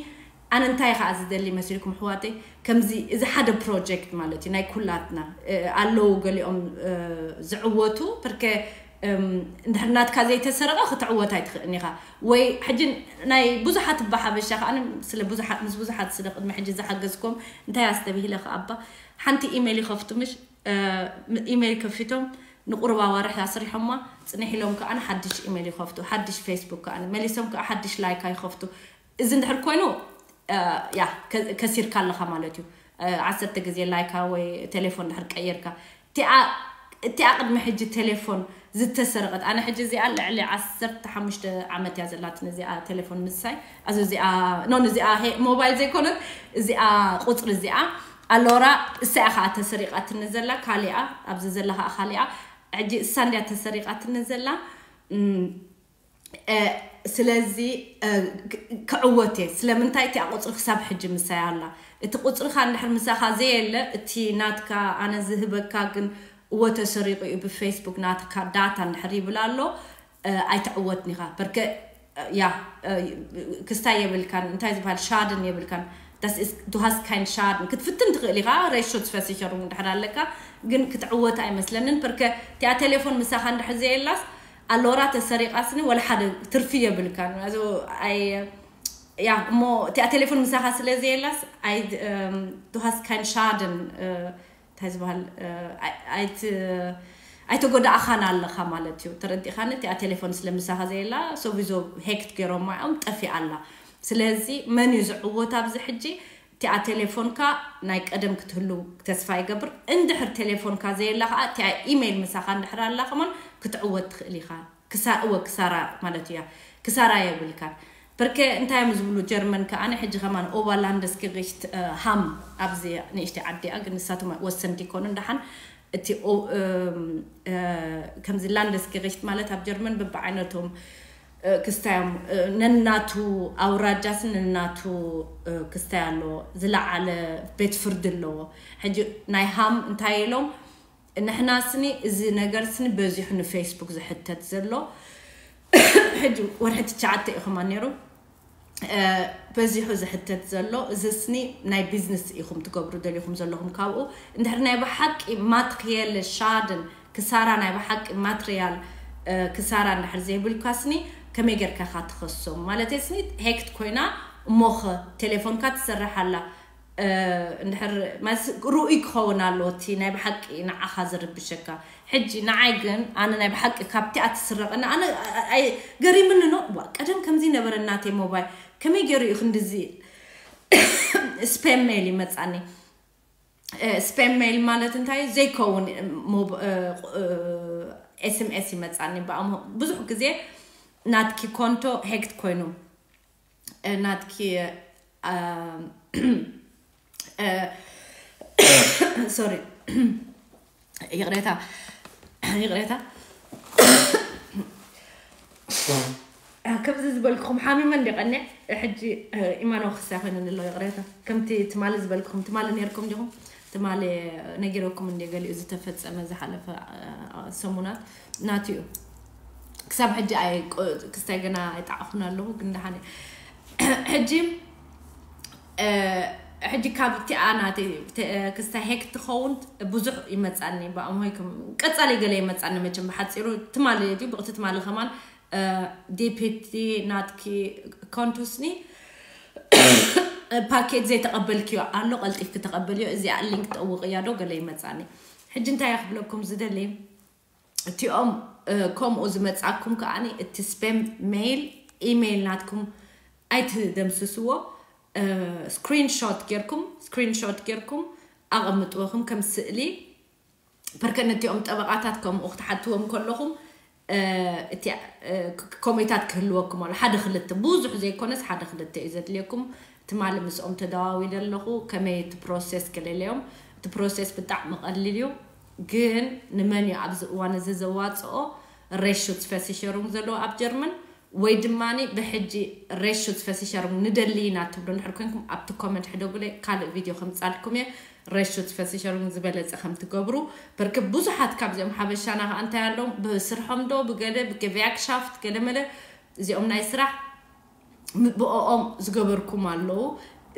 ኣነ እንታይ ከዓ ዝደሊ መሲልኩም ኣሕዋተይ ከምዚ እዚ ሓደ ፕሮጀክት ማለት እዩ ናይ ኩላትና ኣለዉ ገሊኦም ዝዕወቱ ፐርከ እንድሕር ናትካ ዘይተሰረቐ ክትዕወት ኣይትኽእልን ኢኻ ወይ ሕጂ ናይ ብዙሓት እባ ሓበሻ ከዓ ስለ ብዙሓት ምስ ብዙሓት ስለ ቅድሚ ሕጂ ዝሓገዝኩም እንታይ ኣስተብሂለ ከዓ እባ ሓንቲ ኢሜይል ይኸፍቱ ምሽ ኢሜይል ከፊቶም ንቁሩብ ኣዋርሕ ኣስሪሖማ ፅንሕ ኢሎም ከዓ ሓድሽ ኢሜይል ይኸፍቱ ሓድሽ ፌስቡክ ከዓ መሊሶም ከዓ ሓድሽ ላይካ ይኸፍቱ እዚ እንድሕር ኮይኑ ያ ከሲርካ ኣለኻ ማለት እዩ። ዓሰርተ ግዜ ላይካ ወይ ቴሌፎን ድሕር ቀይርካ እቲኣ ቅድሚ ሕጂ ቴሌፎን ዝተሰረቀት ኣነ ሕጂ እዚኣ ልዕሊ ዓሰርተ ሓሙሽተ ዓመት እያ ዘላትን እዚኣ ቴሌፎን ምሳይ ኣዚ እዚኣ ኖን እዚኣ ሞባይል ዘይኮነት እዚኣ ቁፅሪ እዚኣ ኣሎራ እሳ እያ ከዓ ተሰሪቃትኒ ዘላ ካሊኣ ኣብዚ ዘላ ከዓ ካሊኣ ሕጂ እሳ እንድያ ተሰሪቃትኒ ዘላ ስለዚ ክዕወት እየ ስለምንታይ እቲ ቁፅሪ ክሳብ ሕጂ ምሳይ ኣላ እቲ ቁፅርካ እንድሕር ምሳኻ ዘየለ እቲ ናትካ ኣነ ዝህበካ ግን እወ ተሰሪቁ እዩ ብፌስቡክ ናትካ ዳታ እንድሕር ይብል ኣሎ ኣይትዕወትን ኢኻ በርከ ያ ክስታይ የብልካን እንታይ ዝበሃል ሻድን የብልካን Das ist, du hast keinen Schaden. ክትፍትን ትኽእል ኢኻ፣ ሬሾ ትፈሲሸሩ እንድሕር ኣለካ፣ ግን ክትዕወት ኣይመስለንን። ፐርከ እቲኣ ቴሌፎን ምሳኻ እንድሕር ዘየላስ፣ ኣሎራ ተሰሪቓስኒ ወላ ሓደ ትርፊ የብልካን። Also፣ ኣይ፣ ያ፣ እሞ እቲኣ ቴሌፎን ምሳኻ ስለ ዘየላስ፣ ኣይ፣ እም፣ du hast keinen Schaden፣ እ፣ እንታይ ዝበሃል፣ እ፣ ኣይ-፣ ኣይት-፣ ኣይተጎዳእኻን ኣለኻ ማለት እዩ። ተረዲእኻኒ? እቲኣ ቴሌፎን ስለ ምሳኻ ዘየላ፣ ሶቪዞ ሄክት ገይሮማ እዮም፣ ጠፊኣ ኣላ። ስለዚ መን እዩ ዝዕወት ኣብዚ ሕጂ? እቲኣ ቴሌፎንካ ናይ ቀደም ክትህሉ ተስፋ ይገብር። እንድሕር ቴሌፎንካ ዘየላ ከዓ፣ እቲኣ ኢሜይል ምሳኻ እንድሕር ኣላ ከማን ክትዕወት ትኽእል ኢኻ። ክሳ-፣ እወ፣ ክሳራ ማለት እያ። ክሳራ የብልካን። በርከ እንታይ እዮም ዝብሉ ጀርመን ከኣ፣ ሕጂ ከማን ኦበርላንድስ ገሪክት፣ እ፣ ሃም ኣብዚ ንእሽተይ ዓዲ እያ፣ ግን ንሳቶም ወሰንቲ ይኮኑን ደሓን እቲ ኦ-፣ እም፣ እ፣ ከምዚ ላንደስ ገሪክት ማለት ኣብ ጀርመን በብዓይነቶም፣ እ፣ ክስታዮም፣ እ፣ ነናቱ ኣውራጃስን ነናቱ፣ እ፣ ክስታይ ኣለዎ። ዝለዓለ ቤት ፍርዲ ኣለዎ። ሕጂ ናይ ሃም እንታይ ኢሎም፣ ንሕና ስኒ እዚ ነገር ስኒ በዚሑ ንፌስቡክ ዝሕተት ዘሎ፣ ሕጂ ወርሒ ትሽዓተ ኢኹም ነይሩ፣ እ፣ በዚሑ ዝሕተት ዘሎ እዚ ስኒ ናይ ቢዝነስ ኢኹም ትገብሩ ደሊኹም ዘለኹም። ካብኡ እንድሕር ናይ ብሓቂ ማትሪያል ሻድን ክሳራ፣ ናይ ብሓቂ ማትሪያል፣ እ፣ ክሳራ እንድሕር ዘይብልካ ስኒ ከመይ ጌርካ ኢኻ ትኸሶም? ማለት ስኒ ሄክት ኮይና እሞኸ ቴሌፎንካ ትሰርሕ ኣላ። እ፣ እንድሕር ማስ-፣ ርኡይ ክኸውን ኣለዎ እቲ ናይ ብሓቂ ንዓኻ ዝርብሸካ። ሕጂ ንዓይ ግን፣ ኣነ ናይ ብሓቂ ካብቲኣ ትስረቐኒ፣ ኣነ፣ ኣይ፣ ገሪምኒ ኖ። ዋ፣ ቀደም ከምዚ ነበረ ናተይ ሞባይል። ከመይ ገይሩ እዩ ክንድዚ ስፔም ሜይል ይመጻኒ? እ፣ ስፔም ሜይል ማለት እንታይ? ዘይከውን፣ እ፣ ሞብ-፣ እ፣ እ፣ ኤስ ኤም ኤስ ይመጻኒ። ብኣሞ-፣ ብዙሕ ግዜ ናትኪ ኮንቶ ሄክት ኮይኑ፣ እ፣ ናትኪ፣ እ፣ እ፣ ሶሪ፣ ይቕሬታ፣ ይቕሬታ። ከምዚ ዝበልኩኹም ሓሚመ እንደ ቀኒዕ፣ ሕጂ፣ እ፣ ኢማናዊ ክሳይ ኮይነኒ ኣሎ፣ ይቕሬታ። ከምቲ ትማሊ ዝበልኩኹም፣ ትማሊ ነይርኩም ዲኹም? ትማሊ ነጊረኩም እንደ ገሊኡ ዝተፈጸመ ዝሓለፈ፣ እ፣ ሰሙናት ናትዩ። ክሳብ ሕጂ ኣይ-፣ ቆ-፣ ክስታይ ገና ኣይጠዓኹን ኣለኹ፣ ግን ደሓን እየ። ሕጂ፣ እ፣ ሕጂ ካብ እቲኣ ናተይ ተ-፣ ክስታይ ሄክ ትኸውን ብዙሕ ይመጻኒ፣ ብኣምሆይ ከም ቀጻሊ ገለ ይመጻኒ፣ መቸም ብሓጺሩ ትማሊ ድዩ፣ ብቕቲ ትማሊ ከማን፣ እ፣ ዲ ፒ ቲ ናትኪ ኮንቱስኒ ፓኬት ዘይተቐበልክዮ ኣሎ፣ ቀልጢፍኪ ተቐበልዮ፣ እዚኣ ሊንክ ጠውቕያ ዶ ገለ ይመጻኒ። ሕጂ እንታይ እየ ክብለኩም ዝደሊ? እቲኦም፣ እ፣ ከምኡ ዝመጻኩም ከኣኒ እቲ ስፔም ሜይል፣ ኢሜይል ናትኩም ኣይትደምስስዎ። እ፣ ስክሪንሾት ጌርኩም፣ ስክሪንሾት ጌርኩም ኣቐምጥዎ፣ ከም፣ ከም ስእሊ። በርከ ነቲኦም ጠበቓታት ከምኡ ክትሓትዎም ከለኹም፣ እ፣ እቲ፣ እ፣ ክ-፣ ኮሜታት ክህልወኩም ኣሎ። ሓደ ክልተ፣ ብዙሕ ዘይኮነስ ሓደ ክልተ እዩ ዘድልየኩም። ትማሊ ምስኦም ተደዋዊለ ኣለኹ፣ ከመይ እቲ ፕሮሴስ ገለለዮም። እቲ ፕሮሴስ ብጣዕሚ ቀሊል እዩ፣ ግን ንመን እዩ ኣብዚ እዋን እዚ ዘዋፅኦ? ሬሹትስቨሲቸሩንግ ዘለዎ ኣብ ጀርመን፣ ወይ ድማ ብሕጂ ሬሹትስቨሲቸሩንግ ንደሊ ኢና ትብሉ እንድሕር ኮይንኩም፣ ኣብቲ ኮመንት ሕደጉለይ፣ ካልእ ቪድዮ ከምፃልኩም እየ። ሬሹትስቨሲቸሩንግ ዝበለፀ ከም ትገብሩ። በርክ ብዙሓት ካብዚኦም ሓበሻና ከዓ እንታይ ኣለዎም፣ ብስርሖም ዶ፣ ብገለ፣ ብገቪያክሻፍት፣ ገለ መለ፣ እዚኦም ናይ ስራሕ ም-፣ ብኦኦም ዝገበርኩም ኣለዉ።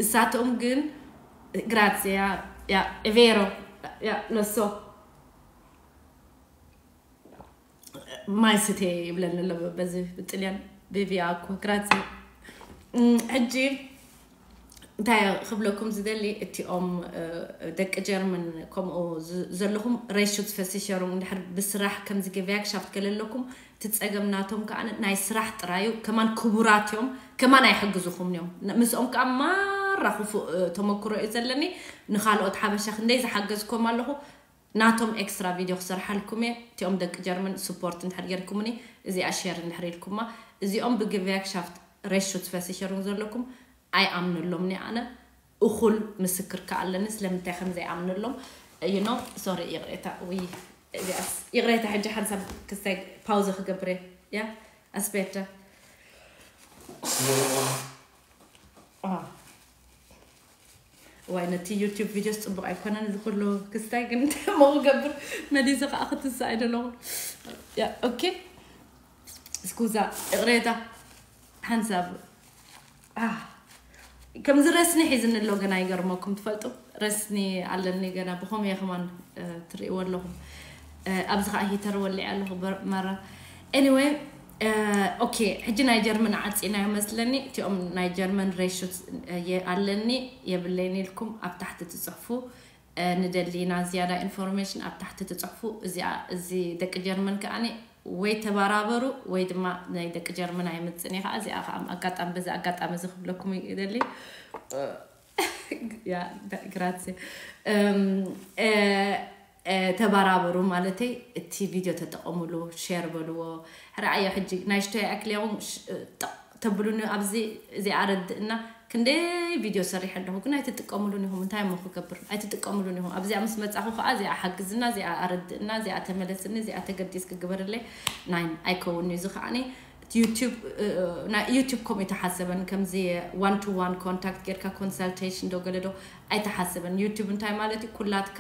እሳቶም ግን፣ ግራዚያ፣ ያ፣ ኤቬሮ፣ ያ፣ ሎሶ፣ ማይ ስቴ ይብለኒ ኣሎ በዚ ብጥልያን፣ ቤቢያ እኮ፣ ግራዚያ። እም፣ ሕጂ እንታይ ክብለኩም ዝደሊ፣ እቲኦም፣ እ፣ ደቂ ጀርመን ከምኡ ዝ-፣ ዘለኹም ሬሹትስቨሲቸሩንግ እንድሕር ብስራሕ ከምዚ ገቪያክሻፍት ገለ ኣለኩም፣ እቲ ጸገም ናቶም ከኣ ናይ ስራሕ ጥራዩ፣ ከማን ክቡራት እዮም፣ ከማን ኣይሕግዙኹም እዮም። ን-፣ ምስኦም ከኣ ማራ ክፉእ፣ እ፣ ተመክሮ እዩ ዘለኒ። ንኻልኦት ሓበሻ ክንደይ ዝሓገዝኮም ኣለኹ፣ ናቶም ኤክስትራ ቪድዮ ክሰርሓልኩም እየ። እቲኦም ደቂ ጀርመን ስፖርት እንድሕር ጌርኩምኒ፣ እዚኣ ሼር እንድሕር ኢልኩማ፣ እዚኦም ብገቪያክሻፍት ሬሹትስቨሲቸሩንግ ዘለኩም ኣይኣምነሎምኒ ኣነ። እኹል ምስክር ከኣ ኣለኒ ስለምንታይ ከም ዘይኣምነሎም። You know፣ ሶሪ፣ ይቕሬታ። ውይ፣ እዚኣስ፣ ይቕሬታ፣ ሕጂ ሓንሳብ ክስታይ ፓውዘ ክገብር እየ። ያ፣ ኣስቤዳ። አ። ዋይ፣ ነቲ ዩቲዩብ ቪድዮስ ጽቡቕ ኣይኮነን፣ እዚ ኩሉ ክስታይ ግን እንታይ እሞ ክገብር፣ መሊሰ ከኣ ክትስእ ኣይደለኹን። ያ፣ ኦኬ። ስኩዛ፣ ይቕሬታ። ሓንሳብ፣ አ፣ ከምዚ ረስኒ ሒዝኒ ኣሎ ገና፣ ይገርመኩም ትፈልጡ፣ ረስኒ ኣለኒ ገና። ብኸም እየ ከማን ትርእይዎ ኣለኹም። ኣብዚ ከዓ ሂተር ወሊዐ ኣለኹ። መራ anyway፣ ኦኬ፣ ሕጂ ናይ ጀርመን ዓፂና መስለኒ። እቲኦም ናይ ጀርመን ሬሾት ኣለኒ የብለይን ኢልኩም ኣብ ታሕቲ ትፅሕፉ። ንደሊ ኢና ዝያዳ ኢንፎርሜሽን ኣብ ታሕቲ ትፅሕፉ። እዚ ደቂ ጀርመን ከዓኒ ወይ ተባራበሩ ወይ ድማ ናይ ደቂ ጀርመን ኣይምፅን እየ ከዓ። እዚኣ ከዓ ኣጋጣሚ፣ በዚ ኣጋጣሚ እዚ ክብለኩም ይደሊ። ያ፣ ግራሲ። ተባራበሩ ማለተይ፣ እቲ ቪድዮ ተጠቐሙሉ፣ ሼር በልዎ። ሕራኣዮ ሕጂ ናይ ሽቶ ይኣክል ያኹም ተብሉኒ ኣብዚ። እዚኣ ረድእና ክንደይ ቪድዮ ሰሪሐ ኣለኹ፣ ግን ኣይትጥቀሙሉን ኢኹም። እንታይ እሞ ክገብር? ኣይትጥቀሙሉን ኢኹም። ኣብዚኣ ምስ መጻኹ ከዓ እዚኣ ሓግዝና፣ እዚኣ ኣረድእና፣ እዚኣ ተመለስኒ፣ እዚኣ ተገዲስ ክግበርለይ ናይ ኣይከውን እዩ። እዚ ከዓኒ ዩቲዩብ፣ ናይ ዩቲዩብ ከምኡ ተሓሰበን፣ ከምዚ one to one ኮንታክት ጌርካ ኮንሳልቴሽን ዶ ገለ ዶ ኣይተሓሰበን። ዩቲዩብ እንታይ ማለት እዩ? ኩላትካ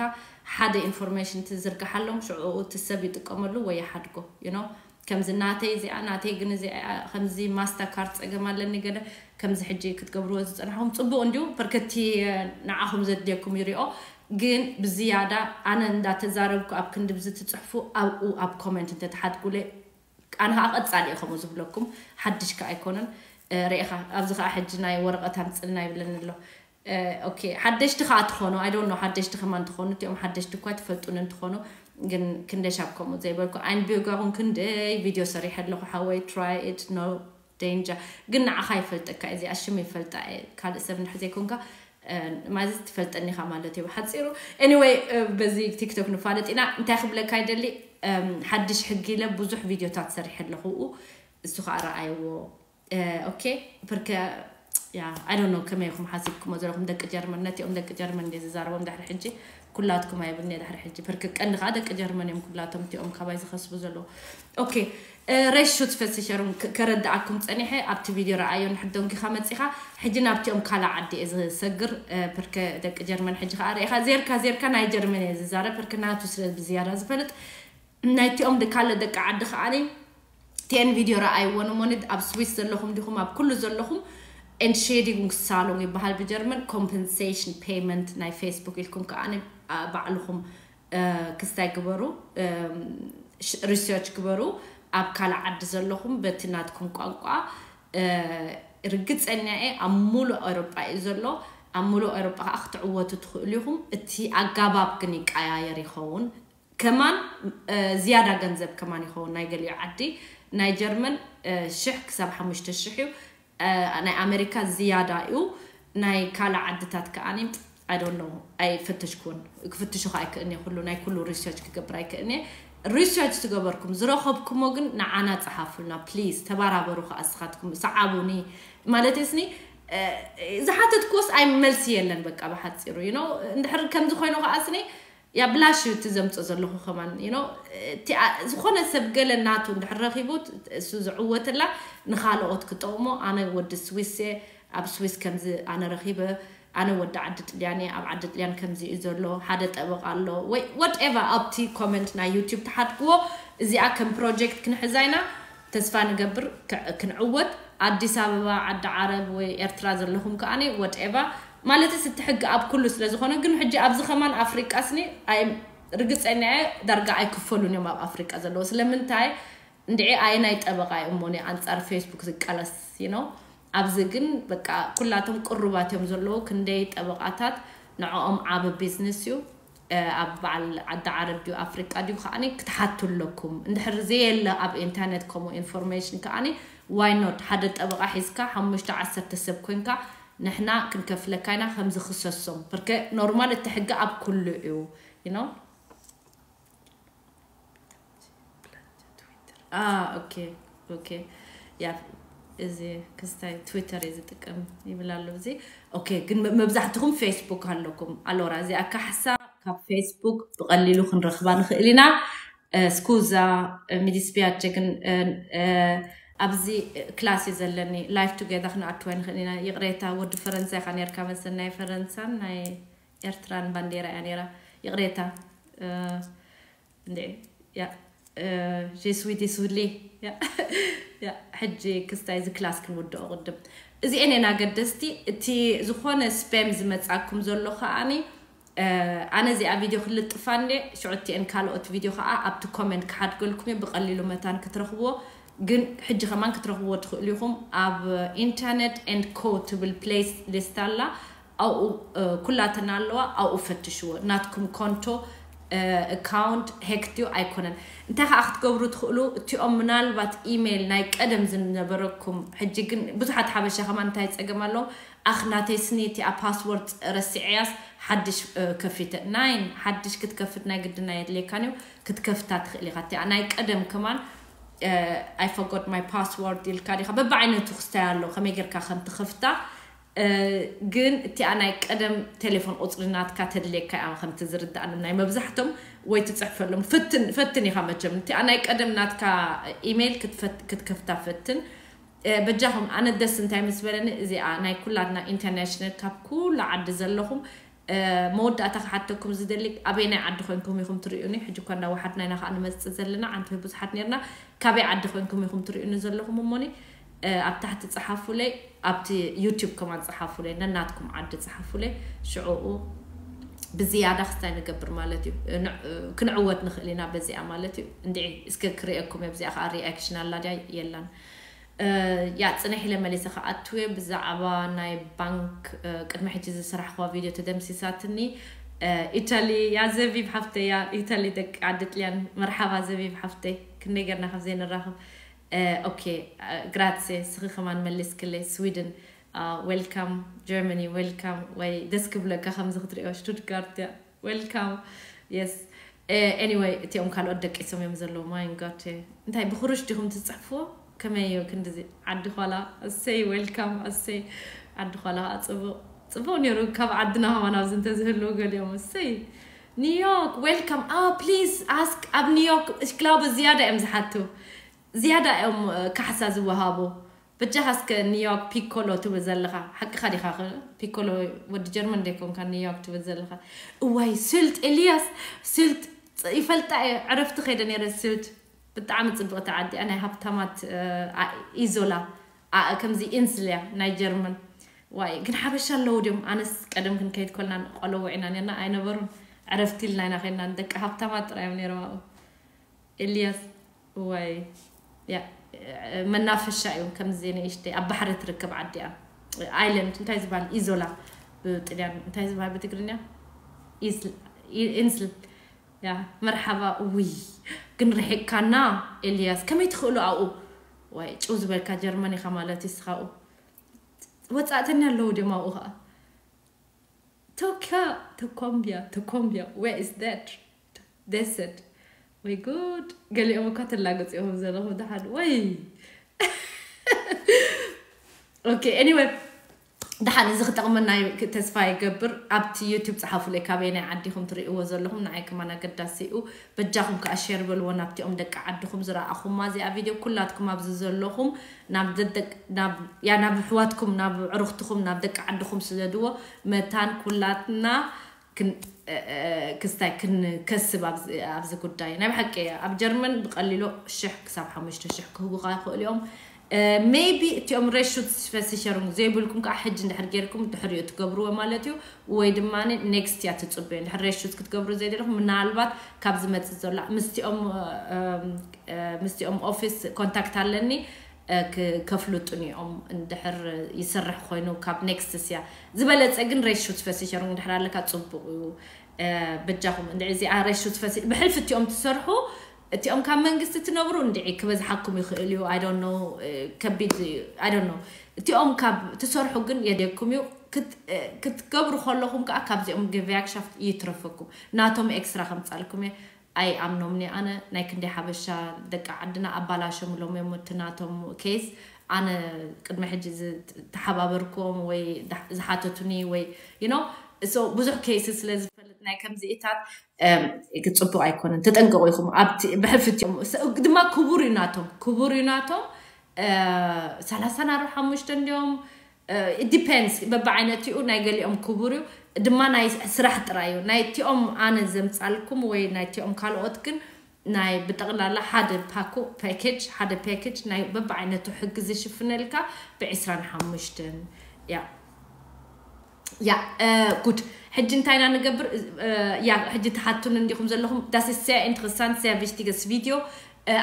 ሓደ ኢንፎርሜሽን ትዝርግሓሎም፣ ሽዑ እቲ ሰብ ይጥቀመሉ ወይ ይሓድጎ። You know፣ ከምዚ ናተይ እዚኣ፣ ናተይ ግን እዚኣ ከምዚ ማስታ ካርድ ጸገም ኣለኒ ገለ፣ ከምዚ ሕጂ ክትገብርዎ ዝጸናሕኩም ጽቡቕ እንዲዩ፣ በርከቲ ንዓኹም ዘድልየኩም ይሪኦ። ግን ብዝያዳ ኣነ እንዳተዛረብኩ ኣብ ክንዲ ብዚ ትጽሕፉ ኣብኡ ኣብ ኮሜንት እንተትሓድጉለይ ኣነ ከዓ ቀጻሊ እየ ከምኡ ዝብለኩም፣ ሓድሽ ከዓ ኣይኮነን። ርኢኻ ኣብዚ ከዓ ሕጂ ናይ ወረቐት ኣምፅልና ይብለኒ ኣሎ። ኦኬ፣ ሓደሽቲ ከዓ ትኾኑ፣ I don't know፣ ሓደሽቲ ከማን ትኾኑ፣ እቲኦም ሓደሽቲ እኳ ትፈልጡኒ እንትኾኑ፣ ግን ክንደሻብ ከምኡ ዘይበልኩ። ኣይንቢዮጋኹም ክንደይ ቪድዮ ሰሪሐ ኣለኹ ሓወይ፣ try it፣ no danger። ግን ንዓኻ ይፈልጠካ፣ እዚኣ ሽም ይፈልጣ እየ፣ ካልእ ሰብ ንሕ ዘይኮንካ ማለት ትፈልጠኒ ኢኻ ማለት እዩ ብሓፂሩ። Anyway፣ በዚ ቲክቶክ ንፋለጥ ኢና። እንታይ ክብለካ ይደሊ፣ ሓድሽ ሕጊ ኢለ ብዙሕ ቪድዮታት ሰሪሐ ኣለኹ፣ እሱ ከዓ ረኣይዎ። ኦኬ፣ ፕርከ ያ፣ I don't know ከመይ ኢኹም ሓሲብኩሞ ዘለኹም ደቂ ጀርመን። ነቲኦም ደቂ ጀርመን እንደ ዝዛረቦም ድሕሪ ሕጂ ኩላትኩም ኣይብልኒ ድሕሪ ሕጂ። ፕርከ ቀንዲ ከዓ ደቂ ጀርመን እዮም ኩላቶም እቲኦም ካባይ ዝኸስቡ ዘለዉ። ኦኬ፣ ሬሹት ፈሲሸሩም ከረድኣኩም ጸኒሐ ኣብቲ ቪድዮ ረኣዮ። ንሕደንኪኻ መጺኻ ሕጂ ናብቲኦም ካልእ ዓዲ እየ ዝሰግር። ፕርከ ደቂ ጀርመን ሕጂ ከዓ ርኢኻ ዜርካ ዜርካ ናይ ጀርመን እየ ዝዛረብ። ፕርከ ናቱ ስለ ብዝያዳ ዝፈልጥ ናይቲኦም ካልእ ደቂ ዓዲ ከዓኒ ቲኤን ቪድዮ ረኣይዎን እሞኒ ኣብ ስዊስ ዘለኹም ዲኹም ኣብ ኩሉ ዘለኹም ኤንድ ሼዲንግ ሳሎን ይበሃል ብጀርመን። ኮምፐንሴሽን ፔይመንት ናይ ፌስቡክ ኢልኩም ከዓኒ ባዕልኹም ክስታይ ግበሩ፣ ሪሰርች ግበሩ። ኣብ ካልእ ዓዲ ዘለኹም በቲ ናትኩም ቋንቋ ርግፀኛ እየ ኣብ ሙሉእ ኤውሮጳ እዩ ዘሎ። ኣብ ሙሉእ ኤውሮጳ ከዓ ክትዕወቱ ትኽእሉ ኢኹም። እቲ ኣጋባብ ግን ይቀያየር ይኸውን። ከማን ዝያዳ ገንዘብ ከማን ይኸውን። ናይ ገሊኡ ዓዲ ናይ ጀርመን ሽሕ ክሳብ ሓሙሽተ ሽሕ እዩ። ናይ ኣሜሪካ ዝያዳ እዩ። ናይ ካልእ ዓድታት ከዓኒ I don't know ኣይፈተሽኩን። ክፍትሹ ከዓ ኣይክእልኒ ኩሉ ናይ ኩሉ ሪሰርች ክገብር ኣይክእልኒ። ሪሰርች ዝገበርኩም ዝረኸብኩሞ ግን ንዓና ጸሓፉልና ፕሊዝ። ተባራበሩ ከዓ እስኻትኩም ሰዓቡኒ ማለት ስኒ ዝሓተትኩስ ኣይ መልሲ የለን። በቃ ብሓፂሩ you know እንድሕር ከምዚ ኮይኑ ከዓ ስኒ ያ ብላሽ እዩ እቲ ዘምፅኦ ዘለኹ ከማን you know ዝኾነ ሰብ ገለ ናቱ እንድሕር ረኺቡ እሱ ዝዕወተላ ንኻልኦት ክጠቕሞ። ኣነ ወዲ ስዊስ እየ። ኣብ ስዊስ ከምዚ ኣነ ረኺበ። ኣነ ወዲ ዓዲ ጥልያን እየ። ኣብ ዓዲ ጥልያን ከምዚ እዩ ዘሎ ሓደ ጠበቃ ኣሎ ወይ whatever ኣብቲ ኮመንት ናይ ዩቲዩብ ተሓድግዎ። እዚኣ ከም ፕሮጀክት ክንሕዛ ኢና። ተስፋ ንገብር ክንዕወት። ኣዲስ ኣበባ ዓዲ ዓረብ ወይ ኤርትራ ዘለኹም ከዓኒ whatever ማለት እቲ ሕጊ ኣብ ኩሉ ስለ ዝኾነ ግን ሕጂ ኣብዚ ከማን ኣፍሪቃ ስኒ ርግፀኛ እየ ዳርጋ ኣይክፈሉን እዮም ኣብ ኣፍሪቃ ዘለዉ። ስለምንታይ እንድዒ ኣየናይ ጠበቃ እዩ እሞኒ ኣንጻር ፌስቡክ ዝቃለስ you know ኣብዚ ግን በቃ ኩላቶም ቅሩባት እዮም ዘለዉ። ክንደይ ጠበቃታት ንዕኦም ዓቢ ቢዝነስ እዩ። ኣብ በዓል ዓዲ ዓረብ ድዩ ኣፍሪቃ ድዩ ከዓኒ ክትሓቱ ኣለኩም። እንድሕር ዘየለ ኣብ ኢንተርነት ከምኡ ኢንፎርሜሽን ከዓኒ why not ሓደ ጠበቃ ሒዝካ ሓሙሽተ ዓሰርተ ሰብ ኮንካ ንሕና ክንከፍለካ ኢና ከምዚ ክሰሶም። ብርከ ኖርማል እቲ ሕጊ ኣብ ኩሉ እዩ you know ኦኬ ኦኬ ያ እዚ ክስታይ ትዊተር እየ ዝጥቀም ይብል ኣሎ እዚ። ኦኬ ግን መብዛሕትኹም ፌስቡክ ኣለኩም። ኣሎራ እዚኣ ካሕሳ ካብ ፌስቡክ ብቐሊሉ ክንረኽባ ንኽእል ኢና። ስኩዛ ሚዲስፒያቸ ግን ኣብዚ ክላስ እዩ ዘለኒ ላይፍ ቱጌዛ ክንኣትዋ ንኽእል ኢና። ይቕሬታ ወዲ ፈረንሳ ኢኻ ነርካ መሰል ናይ ፈረንሳን ናይ ኤርትራን ባንዴራ እያ ነራ። ይቕሬታ እንዴ ያ ጄስዊት ሱሊ ያ ያ ሕጂ ክስታይ እዚ ክላስ ክንውድኦ ቅድም እዚኤን እየን ኣገደስቲ። እቲ ዝኾነ ስፓም ዝመጻኩም ዘሎ ከኣኒ ኣነ እዚኣ ቪድዮ ክልጥፋ እንደ ሽዑ እቲኤን ካልኦት ቪድዮ ከዓ ኣብቲ ኮመንት ክሓድገልኩም እዩ። ብቐሊሉ መታን ክትረኽብዎ፣ ግን ሕጂ ከማን ክትረኽብዎ ትኽእሉ ኢኹም። ኣብ ኢንተርኔት ኤንድ ኮ ትብል ፕሌስ ሊስት ኣላ። ኣብኡ ኩላተን ኣለዋ። ኣብኡ ፈትሽዎ። ናትኩም ኮንቶ ኣካውንት ሄክት እዩ ኣይኮነን። እንታይ ከዓ ክትገብሩ ትኽእሉ? እቲኦም ምናልባት ኢሜይል ናይ ቀደም ዝነበረኩም፣ ሕጂ ግን ብዙሓት ሓበሻ ከማን እንታይ ፀገም ኣለዎም? ኣኽ ናተይ ስኒ እቲኣ ፓስወርድ ረሲዐያስ ሓድሽ ከፊተ። ናይን ሓድሽ ክትከፍት ናይ ግድና የድልየካን እዩ። ክትከፍታ ትኽእል ኢኻ። እቲኣ ናይ ቀደም ከማን I forgot my password ኢልካ ዲኻ? በብዓይነቱ ክስታይ ኣሎ ከመይ ጌርካ ከም ትኸፍታ። ግን እቲኣ ናይ ቀደም ቴሌፎን ቁፅሪ ናትካ ተድልየካ እያ። ከምቲ ዝርዳእኒ ናይ መብዛሕቶም ወይ ትፅሕፈሎም ፈትን ኢኻ መቸም። እቲኣ ናይ ቀደም ናትካ ኢሜይል ክትከፍታ ፈትን። በጃኹም ኣነ ደስ እንታይ ምስ በለኒ፣ እዚኣ ናይ ኩላትና ኢንተርናሽናል ካብ ኩሉ ዓዲ ዘለኹም መወዳእታ ክሓተኩም ዝደሊ፣ ኣበይ ናይ ዓዲ ኮይንኩም ኢኹም ትርእዩኒ? ሕጂ እኳ እንዳወሓድና ኢና ከዓ ንመፅእ ዘለና፣ ዓንተ ወይ ብዙሓት ነርና። ካበይ ዓዲ ኮይንኩም ኢኹም ትርእዩኒ ዘለኹም እሞኒ ኣብ ታሕቲ ፀሓፉለይ። ኣብቲ ዩቲዩብ ከማን ፀሓፉለይ፣ ነናትኩም ዓዲ ፀሓፉለይ። ሽዕኡ ብዝያዳ ክስታይ ንገብር ማለት እዩ። ክንዕወት ንኽእል ኢና በዚኣ ማለት እዩ። እንድዒ እስከ ክርእየኩም እየ። ብዚኣ ከዓ ሪኣክሽን ኣላ ድያ የላን? ያ ፅንሕ ኢለ መሊሰ ክኣትው እየ። ብዛዕባ ናይ ባንክ ቅድሚ ሕጂ ዝሰራሕኽዋ ቪድዮ ተደምሲሳትኒ። ኢታሊ ያ ዘቢብ ሓፍተይ፣ ያ ኢታሊ ደቂ ዓዲ ጥልያን። መርሓባ ዘቢብ ሓፍተይ፣ ክንደይ ገርና ከም ዘይንራኸብ። ኦኬ፣ ግራትሴ፣ ስኺ ከማን መሊስክለይ። ስዊድን ዌልካም፣ ጀርመኒ ዌልካም። ወይ ደስ ክብለካ ከምዚ ክትሪኦ። ሽቱትጋርት እያ። ዌልካም። የስ። ኤኒወይ፣ እቲኦም ካልኦት ደቂሶም እዮም ዘለዉ። ማይን ጋድ፣ እንታይ ብክሩሽ ዲኹም ትፅሕፍዎ? ከመይ እዩ ክንድዚ? ዓዲ ኳላ። ኣሰይ፣ ዌልካም። ኣሰይ፣ ዓዲ ኳላ ከዓ ፅቡቕ፣ ፅቡቕ ነይሩ። ካብ ዓድና ከማን ኣብዚ እንተዝህልዉ ገሊኦም። ኣሰይ፣ ኒውዮርክ ዌልካም። ፕሊዝ ኣስክ። ኣብ ኒውዮርክ እሽክላቡ ዝያዳ እዮም ዝሓቱ፣ ዝያዳ እዮም ካሕሳ ዝወሃቡ። በጃኻ እስከ ኒውዮርክ ፒኮሎ ትብል ዘለኻ ሓቅኻ ዲኻ? ፒኮሎ ወዲ ጀርመን ደይኮንካ ኒውዮርክ ትብል ዘለኻ? እዋይ ስልት፣ ኤልያስ፣ ስልት ይፈልጣ እየ። ዕረፍቲ ከይደ ነይረ ስልት። ብጣዕሚ ፅብቕቲ ዓዲ እያ፣ ናይ ሃብታማት ኢዞላ። ከምዚ ኢንስል እያ ናይ ጀርመን። ዋይ ግን ሓበሻ ኣለዉ ድዮም? ኣነስ ቀደም ክንከይድ ኮልና ቆለዎ ኢና ነርና፣ ኣይነበሩን። ዕረፍቲ ኢልና ኢና ከይድና። ደቂ ሃብታማት ጥራይ እዮም ነይሮም ኣብኡ። ኤልያስ እዋይ፣ ያ መናፈሻ እዩ። ከምዚ ንእሽተይ ኣብ ባሕሪ ትርከብ ዓዲ እያ። ኣይላንድ እንታይ ዝበሃል? ኢዞላ ብጥልያን እንታይ ዝበሃል ብትግርኛ? ኢንስል። ያ መርሓባ። ውይ ግን ርሒቅካና ኤልያስ፣ ከመይ ትኽእሉ ኣብኡ? ዋይ ጭው ዝበልካ ጀርመን ኢኻ ማለት እዩ እስኻ ኣብኡ። ወፃእተኛ ኣለዉ ድዮም ኣብኡ ከዓ? ቶካ፣ ተኮምቢያ፣ ተኮምቢያ፣ where is that? Desert። ወይ ጉድ፣ ገሊኦም እኳ ተላገፂ ኢኹም ዘለኹም ደሓን ወይ። ኦኬ፣ ኤኒወይ፣ ደሓን እዚ ክጠቕመና እዩ ተስፋ ይገብር። ኣብቲ ዩቲዩብ ፀሓፉለይ ካበየናይ ዓዲኹም ትርእይዎ ዘለኹም፣ ንዓይ ከማን ኣገዳሲ እዩ። በጃኹም ከዓ ሼር በልዎ ናብቲኦም ደቂ ዓድኹም ዝረኣኹማ እዚኣ ቪድዮ። ኩላትኩም ኣብዚ ዘለኹም ናብ ደደቅ-፣ ናብ፣ ያ ናብ ኣሕዋትኩም ናብ ዕሩኽትኹም ናብ ደቂ ዓድኹም ስደድዎ። መታን ኩላትና ክን-፣ እ፣ እ፣ ክስታይ ክንከስብ ኣብዚ፣ ኣብዚ ጉዳይ። ናይ ብሓቂ እያ። ኣብ ጀርመን ብቐሊሉ ሽሕ ክሳብ ሓሙሽተ ሽሕ ክህቡኻ ይኽእሉ እዮም። ሜይቢ እቲኦም ሬሹት ስፈሲሸሩን ዘይብልኩም ከዓ ሕጂ እንድሕር ጌርኩም ድሕሪኡ ትገብርዎ ማለት እዩ። ወይ ድማ ኔክስት እያ ትፅበዩ። እንድሕር ሬሹት ክትገብሩ ዘይደለኹም ምናልባት ካብ ዝመፅእ ዘሎ ምስቲኦም፣ እ፣ እ፣ ምስቲኦም ኦፊስ ኮንታክት ኣለኒ፣ እ፣ ክ-፣ ከፍልጡን እዮም። እንድሕር ይሰርሕ ኮይኑ ካብ ኔክስት ስያ ዝበለፀ ግን ሬሹት ፈሲሸሩን እንድሕር ኣለካ ፅቡቕ እዩ። እ፣ በጃኹም እንድዒ እዚኣ ሬሹት ፈሲ-፣ ብሕልፊ እቲኦም ትሰርሑ፣ እቲኦም ካብ መንግስቲ ትነብሩ እንድዒ ክበዝሓኩም ይኽእል እዩ። I don't know፣ እ፣ ከቢድ እዩ። I don't know። እቲኦም ካብ ትሰርሑ ግን የድልየኩም እዩ። ክት-፣ እ፣ ክትገብሩ ከለኹም ከዓ ካብዚኦም ገበያክሻፍት ይትረፈኩም። ናቶም ኤክስትራ ከምፃልኩም እየ። ኣይኣምኖምን እየ ኣነ። ናይ ክንደይ ሓበሻ ደቂ ዓድና ኣባላሾምሎም እዮም እቲ ናቶም ኬስ። ኣነ ቅድሚ ሕጂ ዝተሓባበርክዎም ወይ ዳ-፣ ዝሓተቱኒ ወይ፣ you know፣ so ብዙሕ ኬስ ስለ ዝፈልጥ ናይ ከምዚኢታት፣ እም፣ ጽቡቕ ኣይኮነን። ተጠንቀቑ ኢኹም። ኣብቲ ብሕልፊ እቲኦም ስ-፣ ድማ ክቡር እዩ ናቶም፣ ክቡር እዩ ናቶም። እ፣ ሰላሳን ኣርባዓን ሓሙሽተ እንዲዮም። እ፣ it depends፣ በብዓይነቲኡ ናይ ገሊኦም ክቡር እዩ። ድማ ናይ ስራሕ ጥራይ እዩ። ናይቲኦም ኣነ ዘምጻልኩም ወይ ናይቲኦም ካልኦት ግን ናይ ብጠቕላላ ሓደ ፓኮ ፓኬጅ ሓደ ፓኬጅ ናይ በብዓይነቱ ሕጊ ዝሽፍነልካ ብ25። ያ ያ ጉድ። ሕጂ እንታይ ኢና ንገብር? ያ ሕጂ ትሓቱን እንዲኹም ዘለኹም das ist sehr interessant, sehr wichtiges Video.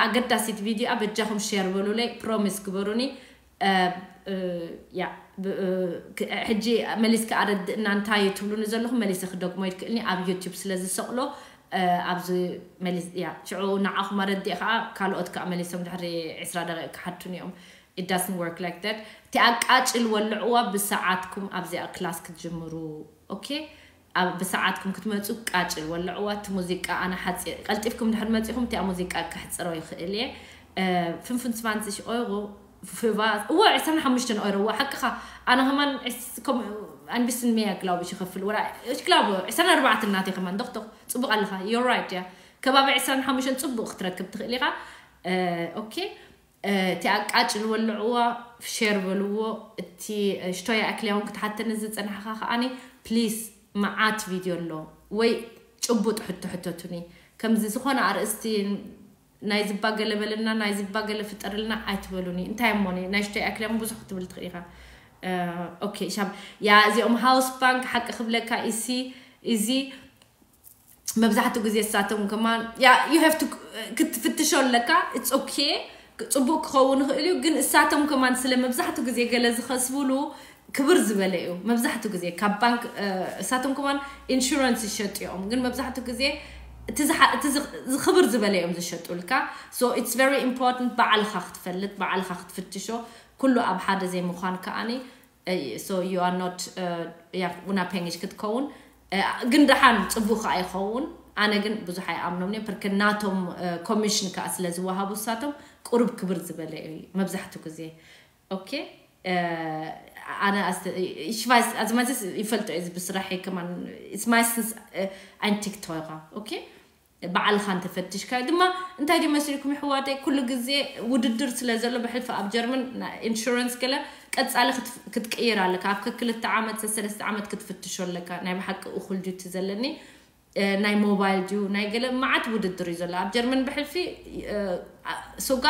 ኣገዳሲት ቪድዮ። በጃኹም ሼር በሉለይ፣ ፕሮሚስ ግበሩኒ። ያ ሕጂ መሊስካ ኣረድእና እንታይ እዩ ትብሉኒ ዘለኹም፣ መሊሰ ክደግሞ ይክእልኒ ኣብ ዩቲዩብ ስለ ዝሰቕሎ ኣብዚ መሊስ ያ ሽዑ ንዓኹም ኣረድእ ከዓ ካልኦት ከዓ መሊሶም ድሕሪ ዕስራ ደቂቕ ክሓቱኒ እዮም። It doesn't work like that. እቲ ኣቃጭል ወልዕዋ ብሰዓትኩም ኣብዚኣ ክላስ ክትጅምሩ። ኦኬ፣ ኣብ ብሰዓትኩም ክትመፁ ቃጭል ወልዕዋ። እቲ ሙዚቃ ኣነ ሓፂ ቀልጢፍኩም ድሕር መፂኹም እቲኣ ሙዚቃ ክሕፅሮ ይኽእል እየ። ፍንፍን ስባንፅሽ ኦይጎ ፍባ እዎ ዕስራን ሓሙሽተን ኦይሮ እዎ ሓቅኻ። ኣነ ከማን ኣንቢስን ሜያ ግላቡ ሽኸፍል ወላ ግላቡ ዕስራን ኣርባዕተን ናተይ ከማን ዶክቶክ ፅቡቅ ኣለኻ። You're right. ያ ከባቢ ዕስራን ሓሙሽተን ፅቡቅ ክትረክብ ትኽእል ኢኻ። ኦኬ፣ እቲ ኣቃጭል ወልዕዋ፣ ሸር በልዎ። እቲ ሽቶያ ኣክልያውን ክትሓተኒ ዝፀናሕኻ ከዓኒ ፕሊስ፣ መዓት ቪድዮ ኣሎ ወይ ጭቡጥ ሕቶ ሕተቱኒ። ከምዚ ዝኾነ ኣርእስቲ ናይ ዝባ ገለ በልና ናይ ዝባ ገለ ፍጠርልና ኣይትበሉኒ። እንታይ እሞ ናይ ሽቶያ ኣክልያውን ብዙሕ ክትብል ትኽእል ኢኻ። ኦኬ ሻብ ያ እዚኦም ሃውስ ባንክ ሓቂ ክብለካ ኢሲ ኢዚ መብዛሕትኡ ግዜ እሳቶም ከማን ያ you have to ክትፍትሾ ኣለካ። It's okay, ፅቡቅ ክኸውን ይኽእል እዩ፣ ግን እሳቶም ከማን ስለ መብዛሕትኡ ግዜ ገለ ዝኸስብሉ ክብር ዝበለ እዩ። መብዛሕትኡ ግዜ ካብ ባንክ እሳቶም ከማን ኢንሹራንስ ይሸጡ እዮም፣ ግን መብዛሕትኡ ግዜ እቲ ዝኽብር ዝበለ እዮም ዝሸጡልካ። So it's very important ባዕልኻ ክትፈልጥ፣ ባዕልኻ ክትፍትሾ። ኩሉ ኣብ ሓደ ዘይምዃን ከዓኒ so you are not unabhängig ክትከውን። ግን ደሓን ፅቡቅ ከዓ ይኸውን። ኣነ ግን ብዙሕ ኣይኣምኖም ነ ፕርክ ናቶም ኮሚሽን ከዓ ስለ ዝወሃቡ እሳቶም ቁሩብ ክብር ዝበለ እዩ መብዛሕትኡ ግዜ። ኦኬ፣ ኣነ ሽቫይስ ኣዝማዝስ ይፈልጦ እዩ ብስራሕ ከማን ስማይስንስ ኣይንቲክቶኻ። ኦኬ፣ ባዕልኻ እንተፈትሽካ ድማ እንታይ ድዩ መስልኩም ይሕዋተይ፣ ኩሉ ግዜ ውድድር ስለ ዘሎ ብሕልፊ ኣብ ጀርመን ኢንሹራንስ ገለ ቀጻሊ ክትቅይር ኣለካ። ኣብ ክልተ ዓመት ሰለስተ ዓመት ክትፍትሾ ኣለካ። ናይ ብሓቂ እኹል ድዩ እቲ ዘለኒ ናይ ሞባይል ድዩ ናይ ገለ መዓት ውድድር እዩ ዘሎ ኣብ ጀርመን ብሕልፊ ሱጋ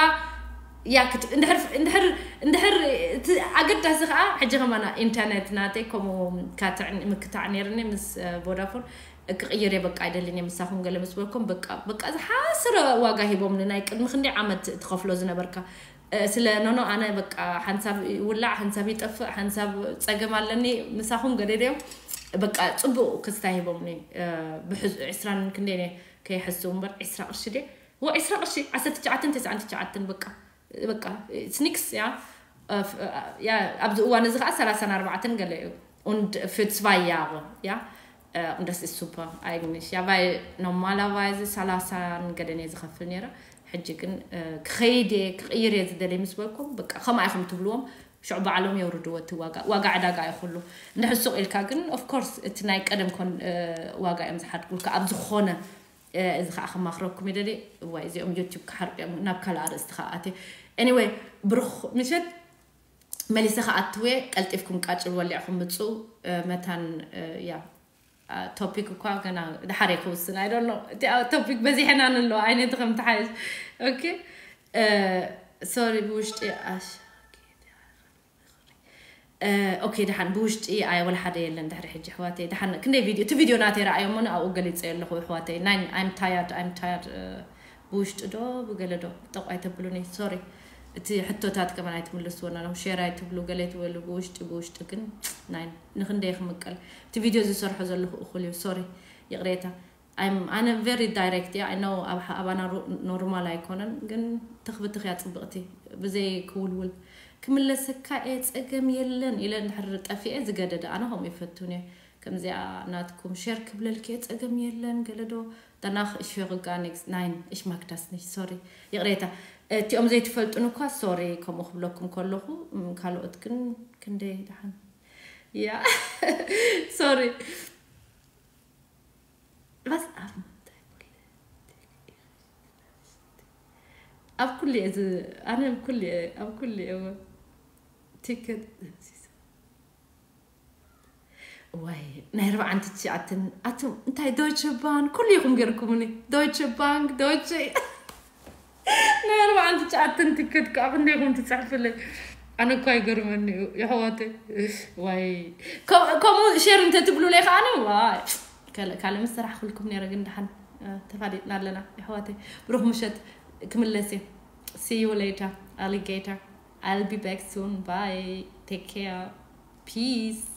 ያ እንድሕር እንድሕር እቲ ኣገዳሲ ከዓ ሕጂ ከማና ኢንተርኔት ናተይ ከምኡ ምክታዕ ነይርኒ ምስ ቮዳፎን ክቕይር እየ በቃ ኣይደልን እየ ምሳኹም ገለ ምስ በልኩም በቃ በቃ ዝሓስረ ዋጋ ሂቦምኒ። ናይ ቅድሚ ክንደይ ዓመት ትኸፍሎ ዝነበርካ ስለ ኖኖ ኣነ በቃ ሓንሳብ ይውላዕ ሓንሳብ ይጠፍእ ሓንሳብ ፀገም ኣለኒ ምሳኹም ገለ ድዮም በቃ ፅቡቅ ክስታ ሂቦምኒ። ብሕዝ ዕስራን ክንደይ ከይሕስቡ እምበር ዕስራ ቅርሺ ድየ ወ ዕስራ ቅርሺ ዓሰርተ ትሽዓተን ተስዓን ትሽዓተን በቃ በቃ ስኒክስ ያ ኣብዚ እዋን እዚ ከዓ ሰላሳን ኣርባዕተን ገለ እዩ። Und für zwei Jahre, ja. Und das ist super eigentlich. Ja, weil normalerweise ሰላሳን ገደን እየ ዝኸፍል ነይረ። ሕጂ ግን ክኸይድ እየ ክቕይር እየ ዝደለይ ምስ በልኩም በቃ ከምኣ ኢኹም ትብልዎም ሽዑ ባዕሎም የውርድዎ እቲ ዋጋ። ዋጋ ዕዳጋ እዩ ኩሉ። እንድሕር ሱቕ ኢልካ ግን of course እቲ ናይ ቀደም ኮን ዋጋ እዮም ዝሓድጉልካ ኣብ ዝኾነ እዚ ከዓ ከማኽረኩም ይደሊ። እዋይ እዚኦም ዩቲዩብ ክሓርቁ እዮም ናብ ካልእ ኣርእስቲ ከዓ ኣትየ። Anyway ብሩኽ ምሸት መሊሰ ክኣትው እየ። ቀልጢፍኩም ቃጭል ወሊዕኹም ምፁ። መታን ያ ቶፒክ እኳ ገና ድሓር እየ ክውስን ኣይደሎ እቲ ቶፒክ በዚሕና ንለዎ ዓይነት ከም ትሓይሽ። ኦኬ ሶሪ ብውሽጢ ኣሽ ኦኬ ደሓን ብውሽጢ ኣይ ወላ ሓደ የለን ድሕሪ ሕጂ ኣሕዋተይ ደሓን ክንደይ ቪድዮ እቲ ቪድዮ ናተይ ረኣዮሞ ኣብኡ ገሊፀ ኣለኹ ኣሕዋተይ ናይ I'm tired I'm tired። ብውሽጢ ዶ ብገለ ዶ ጠቋይ ተብሉኒ ሶሪ። እቲ ሕቶታት ከማን ኣይትምልስዎ ናሎም ሼር ኣይትብሉ ገለ ኣይትበሉ ብውሽጢ ብውሽጢ ግን ናይ ንክንደይ ክምቀል እቲ ቪድዮ ዝሰርሖ ዘለኹ እኹል እዩ ሶሪ ይቕሬታ። I'm ኣነ very direct እያ I know ኣብ ኣባና ኖርማል ኣይኮነን ግን ትኽብትኽያ ፅብቕቲ ብዘይ ክውልውል ክምለሰካ እየ ፀገም የለን ኢለ እንድሕር ጠፊኤ ዝገደደ ኣነ ከምኡ ይፈቱን እየ። ከምዚኣ ናትኩም ሸር ክብለልክ እየ ፀገም የለን ገለዶ danach ich höre gar nichts nein ich mag das nicht sorry ይቕሬታ። እቲኦም ዘይትፈልጡን እኳ ሶሪ ከምኡ ክብለኩም ከለኹ ካልኦት ግን ክንደይ ደሓን ያ ሶሪ Was ኣብ ምንታይ ኩለ ኣብ ኩሉ እየ ዝ- ኣነ ኣብ ኩሉ እየ ኣብ ኩሉ እየ እወ ቲከት ወይ ናይ ኣርባዓን ትሽዓተን ኣቱም እንታይ Deutsche Bahn ኩሉ ኢኹም ገርኩምኒ። Deutsche Bank Deutsche ናይ ኣርባዓን ትሽዓተን ትኬት ከዓ ክንደይኹም ትፅሕፍለይ? ኣነ እኳ ይገርመኒ እዩ የሕዋተይ። ወይ ከምኡ share እንተትብሉለይ ከዓ ዋይ ካልእ ምስ ሰራሕኩልኩም ነይረ፣ ግን ደሓን ተፋሊጥና ኣለና የሕዋተይ። ብሩኽ ምሸት። ክምለስ እየ። See you later alligator. I'll be back soon. Bye. Take care. Peace.